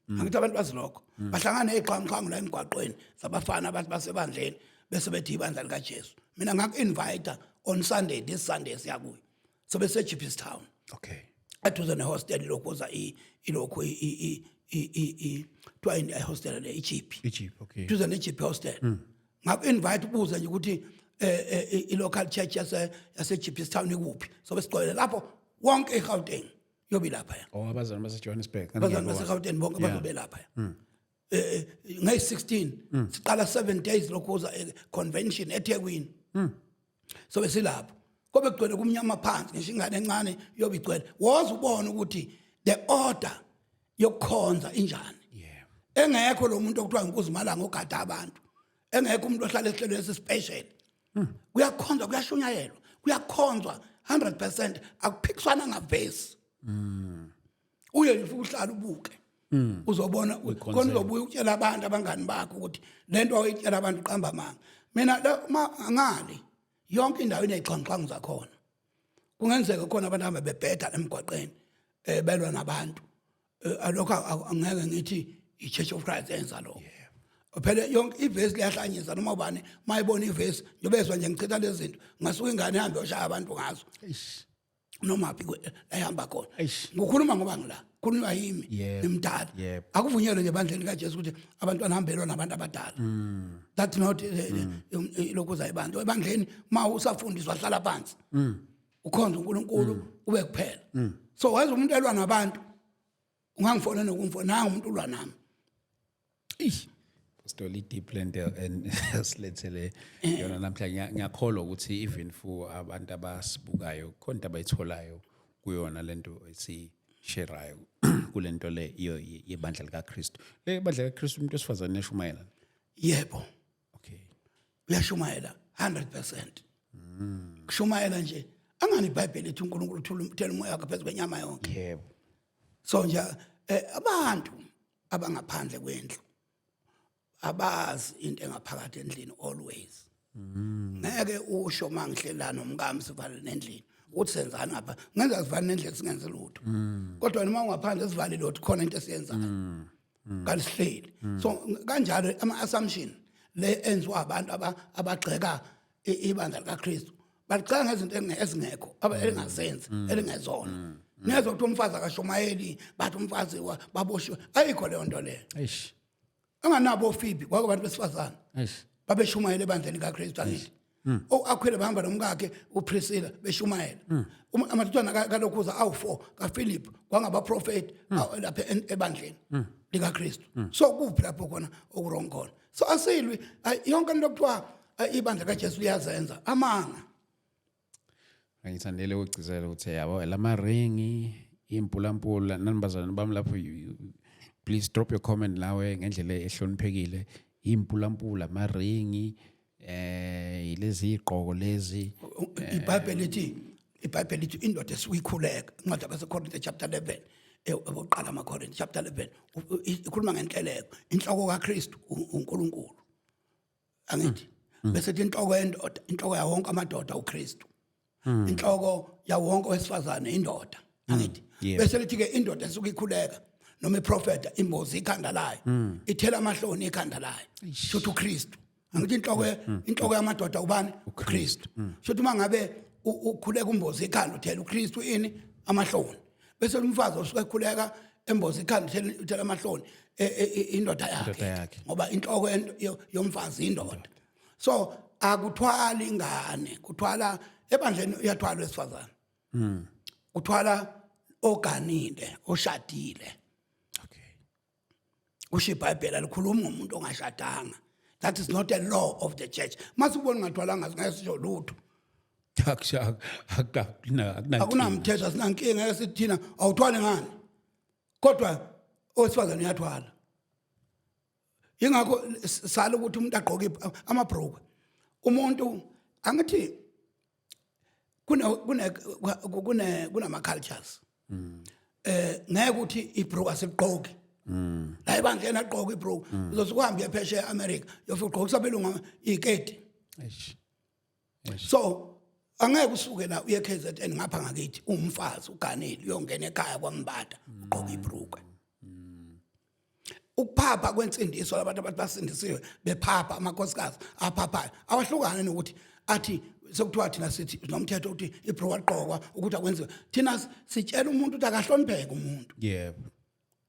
Angithi abantu bazi lokho. Bahlangana nezixhwanguxhwangu la emgwaqweni zabafana abantu basebandleni, bese bethi ibandla likaJesu. Mina ngaku-invite on Sunday, this Sunday siyakuyo. So bese Jeppestown. Okay. Eduze nehostel lokhuza ilokhu i kuthiwa yini ihostel le, iJeppe. Egypt, okay. Duze neJeppe hostel. Ngaku-invite ubuze nje ukuthi I-local church yase Jeppestown ikuphi? Sobe sigcwele lapho wonke eGauteng, yobe lapha. Oh, abazalwane base-Johannesburg. Abazalwane baseGauteng bonke bazobe lapha. Ngay-16 siqala 7 days lokhuza convention eThekwini. So besilapho, kobe kugcwele kumnyama phansi, ngisho ingane encane yobe igcwele. Woza ubone ukuthi the order yokukhonza injani. Engekho lo muntu okuthiwa inkuzimalanga ogada abantu, engekho umuntu ohlala esihlelweni esi-special. Kuyakhonzwa, kuyashunyayelwa, kuyakhonzwa 100%, akuphikiswana ngavesi. Uye nje ufike uhlala ubuke, uzobona khona, uzobuya ukutshela abantu, abangani bakho, ukuthi lento oyitshela abantu uqamba amanga. Mina ma ngali yonke indawo ineyixhwanguxhwangu zakhona. Kungenzeka khona abantu hamba bebheda emgwaqeni, belwa nabantu. Alokho angeke ngithi i-Church of Christ yenza lokho. Phela yonke ivesi liyahlanyisa noma ubani mayibona ivesi. Njengoba ezwa nje ngichitha lezi zinto, ngasuka ingane ihambe yoshaya abantu ngazo noma phi la ihamba khona. Ngikhuluma ngoba ngila khulunywa yimi, ngimdala. Akuvunyelwe nje ebandleni kaJesu ukuthi abantwana hambelwa nabantu abadala. That's not lokhu zayibantu ebandleni. Ma usafundiswa, hlala phansi, ukhonza uNkulunkulu ube kuphela. So waze umuntu elwa nabantu, ungangifona nokumfona, nanga umuntu ulwa nami. Eish. Pastor, deep lento and silethele yona namhla. Ngiyakholwa ukuthi even for abantu abasibukayo khona into abayitholayo kuyona lento esi-share-ayo kulento le yebandla likaKristu. Le bandla likaKristu, umuntu wesifazane uyashumayela? Yebo. Uyashumayela 100%. Kushumayela nje angani iBhayibheli ethi uNkulunkulu uthula uthela umoya wakhe phezu kwenyama yonke. So nje abantu abangaphandle kwendlu abazi into engaphakathi endlini always. Ngeke usho mangihleli nomkami sivale nendlini ukuthi senzani ngapha. Ngenza sivale nendlini singenzi lutho, kodwa noma ungaphandle sivale lutho, khona into esiyenzayo kanti sihleli. So kanjalo ama assumption le enziwa abantu abagxeka ibandla likaKristu, balicala ngezinto ezingekho, elingazenzi, elingezona. Niyezwa ukuthi umfazi akashumayeli, bathi umfazi baboshiwe. Ayikho leyo nto leyo. Anganabo oFibi kwako abantu besifazane babeshumayela ebandleni kaKristu, angithi? O-Aquila bahamba nomkakhe uPriscilla beshumayela. Amadodana kalokhuza awu-4 kaPhilip kwangabaprofeti lapha ebandleni likaKristu. So kuphi lapho khona oku-wrong khona? So asilwi. Yonke into okuthiwa ibandla kaJesu liyazenza, amanga. Ngithandele ukugcizelela ukuthi yabo lamaringi, impulampula nanibazalwane bami lapho, please drop your comment lawe ngendlela ehloniphekile. Impulampula, amaringi, ilezi igqoko lezi. IBhayibheli lithi indoda esuyikhuleka, incwadi yabaseKorinte chapter 11, okokuqala amaKorinte chapter 11, ikhuluma ngenhleleko. Inhloko kaKristu uNkulunkulu, angithi? Bese thi inhloko yendoda, inhloko yawo wonke amadoda uKristu, inhloko yawo wonke owesifazane indoda, angithi? Bese lithi ke indoda esuke ikhuleka noma iprofeta imbozi ikhanda layo, ithela amahloni ikhanda layo, shuthi uKristu, angithi? Inhloko yamadoda ubani? uKristu. Shuthi uma ngabe ukhuleka umbozi ikhanda, uthela uKristu ini? Amahloni. Bese umfazi osuke ekhuleka embozi ikhanda, uthela amahloni indoda Indoda yakhe, yakhe. ngoba inhloko yomfazi indoda. So akuthwali ingane, kuthwala ebandleni, uyathwala wesifazane, kuthwala oganile, oshadile. Kusho iBhayibheli, alikhulumi ngomuntu ongashadanga. That is not a law of the church. Mase ubona ungathwalanga, singeke sisho lutho. Akunankinga. Akunamthetho, asinankinga. Ngeke sithi thina awuthwali ngani, kodwa owesifazane uyathwala. Ingakho sala ukuthi umuntu agqoke amabhrukwe. Umuntu, angithi kune kunama cultures, ngeke ukuthi ibhruku asigqoki la ebandleni, agqoke ibhruku. Uzosuka uhambe uye phesheya e-America, uyofika ugqokisa abelungu iketi. So angeke usuke la uye KZN ngapha ngakithi, umfazi uganile, uyongena ekhaya kwambata ugqoke ibhrukwe. Ukuphapha kwensindiso, labantu abathi basindisiwe bephapha, amakhosikazi aphaphayo awahlukane nokuthi athi sekuthiwa thina sithi nomthetho ukuthi ibhruku agqokwa ukuthi akwenziwe. Thina sitshela umuntu ukuthi akahlonipheke umuntu.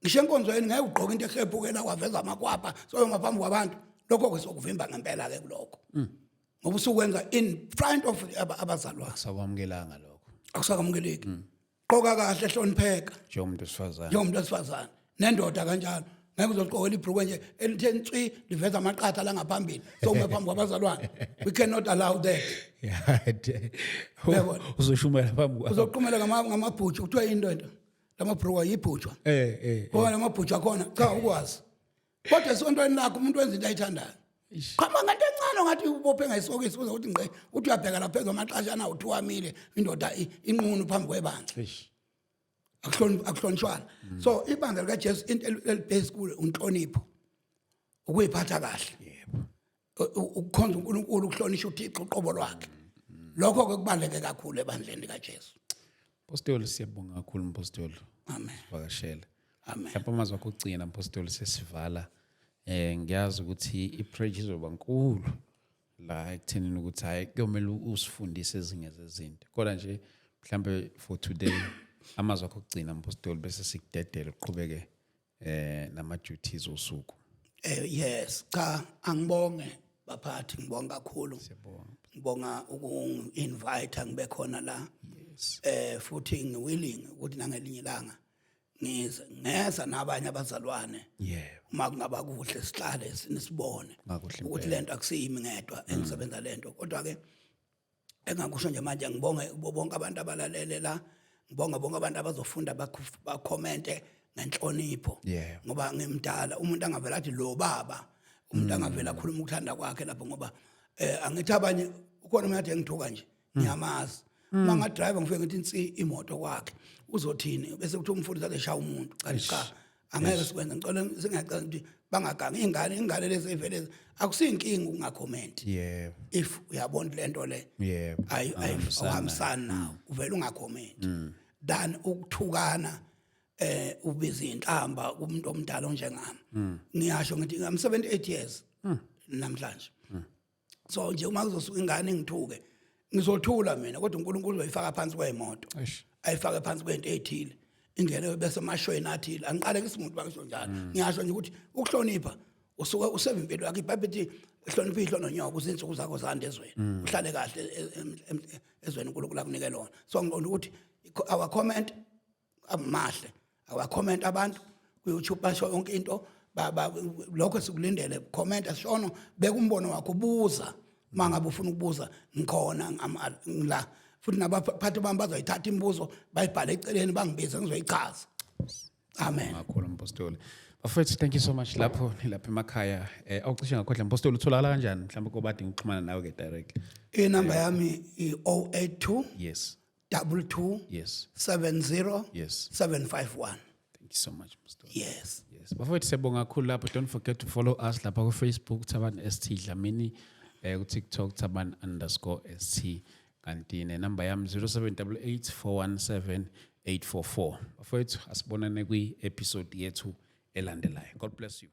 Ngisho enkonzweni ngeke ugqoke into ehlephukela waveza amakwapha soyo ngaphambi kwabantu. Lokho ke sokuvimba ngempela ke kulokho. Ngoba usukwenza in front of abazalwane. Sakwamukelanga lokho. Akusakamukeleki. Qoka kahle, hlonipheka. Njengomuntu wesifazane. Njengomuntu wesifazane, nendoda kanjalo. Ngeke uzogqokela ibhruku nje elithe nswi, liveza amaqatha la ngaphambili, sowume phambi kwabazalwane. We cannot allow that. Uyabona? Uzoshumela phambi kwabo. Uzoqhumela ngamabhutshu, kuthiwa into into lamabhruku ayibhutshwa. Eh. Ngoba lamabhutshu akhona, cha, ukwazi, kodwa esontweni lakho umuntu wenza into ayithandayo. Qhamuka ngento encane ongathi ubophe ngayisokisi, uze uthi ngqe, uthi uyabheka lapha phezu kwamaqashana, uthi wamile indoda inqunu phambi kwebandla. Akuhlonishwana. So ibandla likaJesu, into elibase kulo inhlonipho, ukuyiphatha kahle, ukukhonza uNkulunkulu, ukuhlonishwa uThixo uqobo lwakhe. Lokho ke kubaleke kakhulu ebandleni likaJesu. Mpostoli, siyabonga kakhulu, Mpostoli. Amen. Vakashela. Amen. Mhlawumbe amazwi akho okugcina, Mpostoli, sesivala. Ngiyazi ukuthi i-pressure izoba nkulu la ekuthenini ukuthi hayi, kuyomele usifundise ezinye zezinto. Kodwa nje mhlambe for today, amazwi akho okugcina, Mpostoli, bese sikudedela uqhubeke nama duties osuku. Yes, cha, angibonge baphathi, ngibonga kakhulu. Siyabonga. Ngibonga ukungi-invite ngibe khona la. Futhi ngiwilling ukuthi nangelinye ilanga ngize ngeza nabanye abazalwane. Uma kungaba kuhle sihlale sinisibone Kungakuhle ukuthi impela. lento akusiyimi ngedwa engisebenza lento. Kodwa ke engakusho nje manje, ngibonge kubo bonke abantu abalalele la, ngibonge bonke abantu abazofunda, bakhomente ngenhlonipho. Ngoba ngimdala, umuntu angavela athi lo baba, umuntu angavela akhuluma ukuthanda kwakhe lapho, ngoba angithi abanye ukhona umuntu athi engithuka nje, ngiyamazi. Uma nga-drive ngifike ngithi insi imoto kwakhe, uzothini? Bese kuthiwa umfundisi ade shaya umuntu. Cha, cha, angeke sikwenze. Ngicela singacela ukuthi bangagangi ingane lezi evele, akusiyinkinga ukungakhomenti. If uyabona lento le ayi Awuhambisani. Awuhambisani nawo, uvela ungakhomenti than ukuthukana, ubiza inhlamba kumuntu omdala onjengami. Ngiyasho ngithi ngam 78 years namhlanje, so nje uma kuzosuka ingane ngithuke, ngizothula mina, kodwa uNkulunkulu uzoyifaka phansi kwezimoto, ayifake phansi kwento ezithile, ingene bese emashweni athile. Angiqale kisimuntu bangisho njalo. Ngiyasho nje ukuthi ukuhlonipha usuke useva impilo yakho. IBhayibheli ithi hlonipha ihlo nonyoko ukuze izinsuku zakho zande ezweni, uhlale kahle ezweni uNkulunkulu akunike lona. So ngiqonda ukuthi our comment amahle, awa-comment abantu ku-YouTube, basho yonke into, lokho sikulindele. Comment, ashono, beka umbono wakho, buza uma ngabe ufuna ukubuza. Ngikhona, ngila, futhi nabaphathi bami bazoyithatha imibuzo bayibhale eceleni, bangibize, ngizoyichaza. Amen. Kakhulu, Mpostoli. Bafowethu, thank you so much lapho nilapha emakhaya. Awucishe ngakhohlwa, Mpostoli, utholakala kanjani mhlawumbe kobadinga ukuxhumana nawe ke directly? Inamba yami i-082 22 70 751. Thank you so much, Mpostoli. Yes. Yes. Bafowethu, siyabonga kakhulu lapho. Don't forget to follow us lapha ku Facebook, Thabani ST Dlamini, ku TikTok, Thabani_ST, kanti nenamba yami 0788 417 844. Bafowethu, asibonane kwi episode yethu elandelayo. God bless you.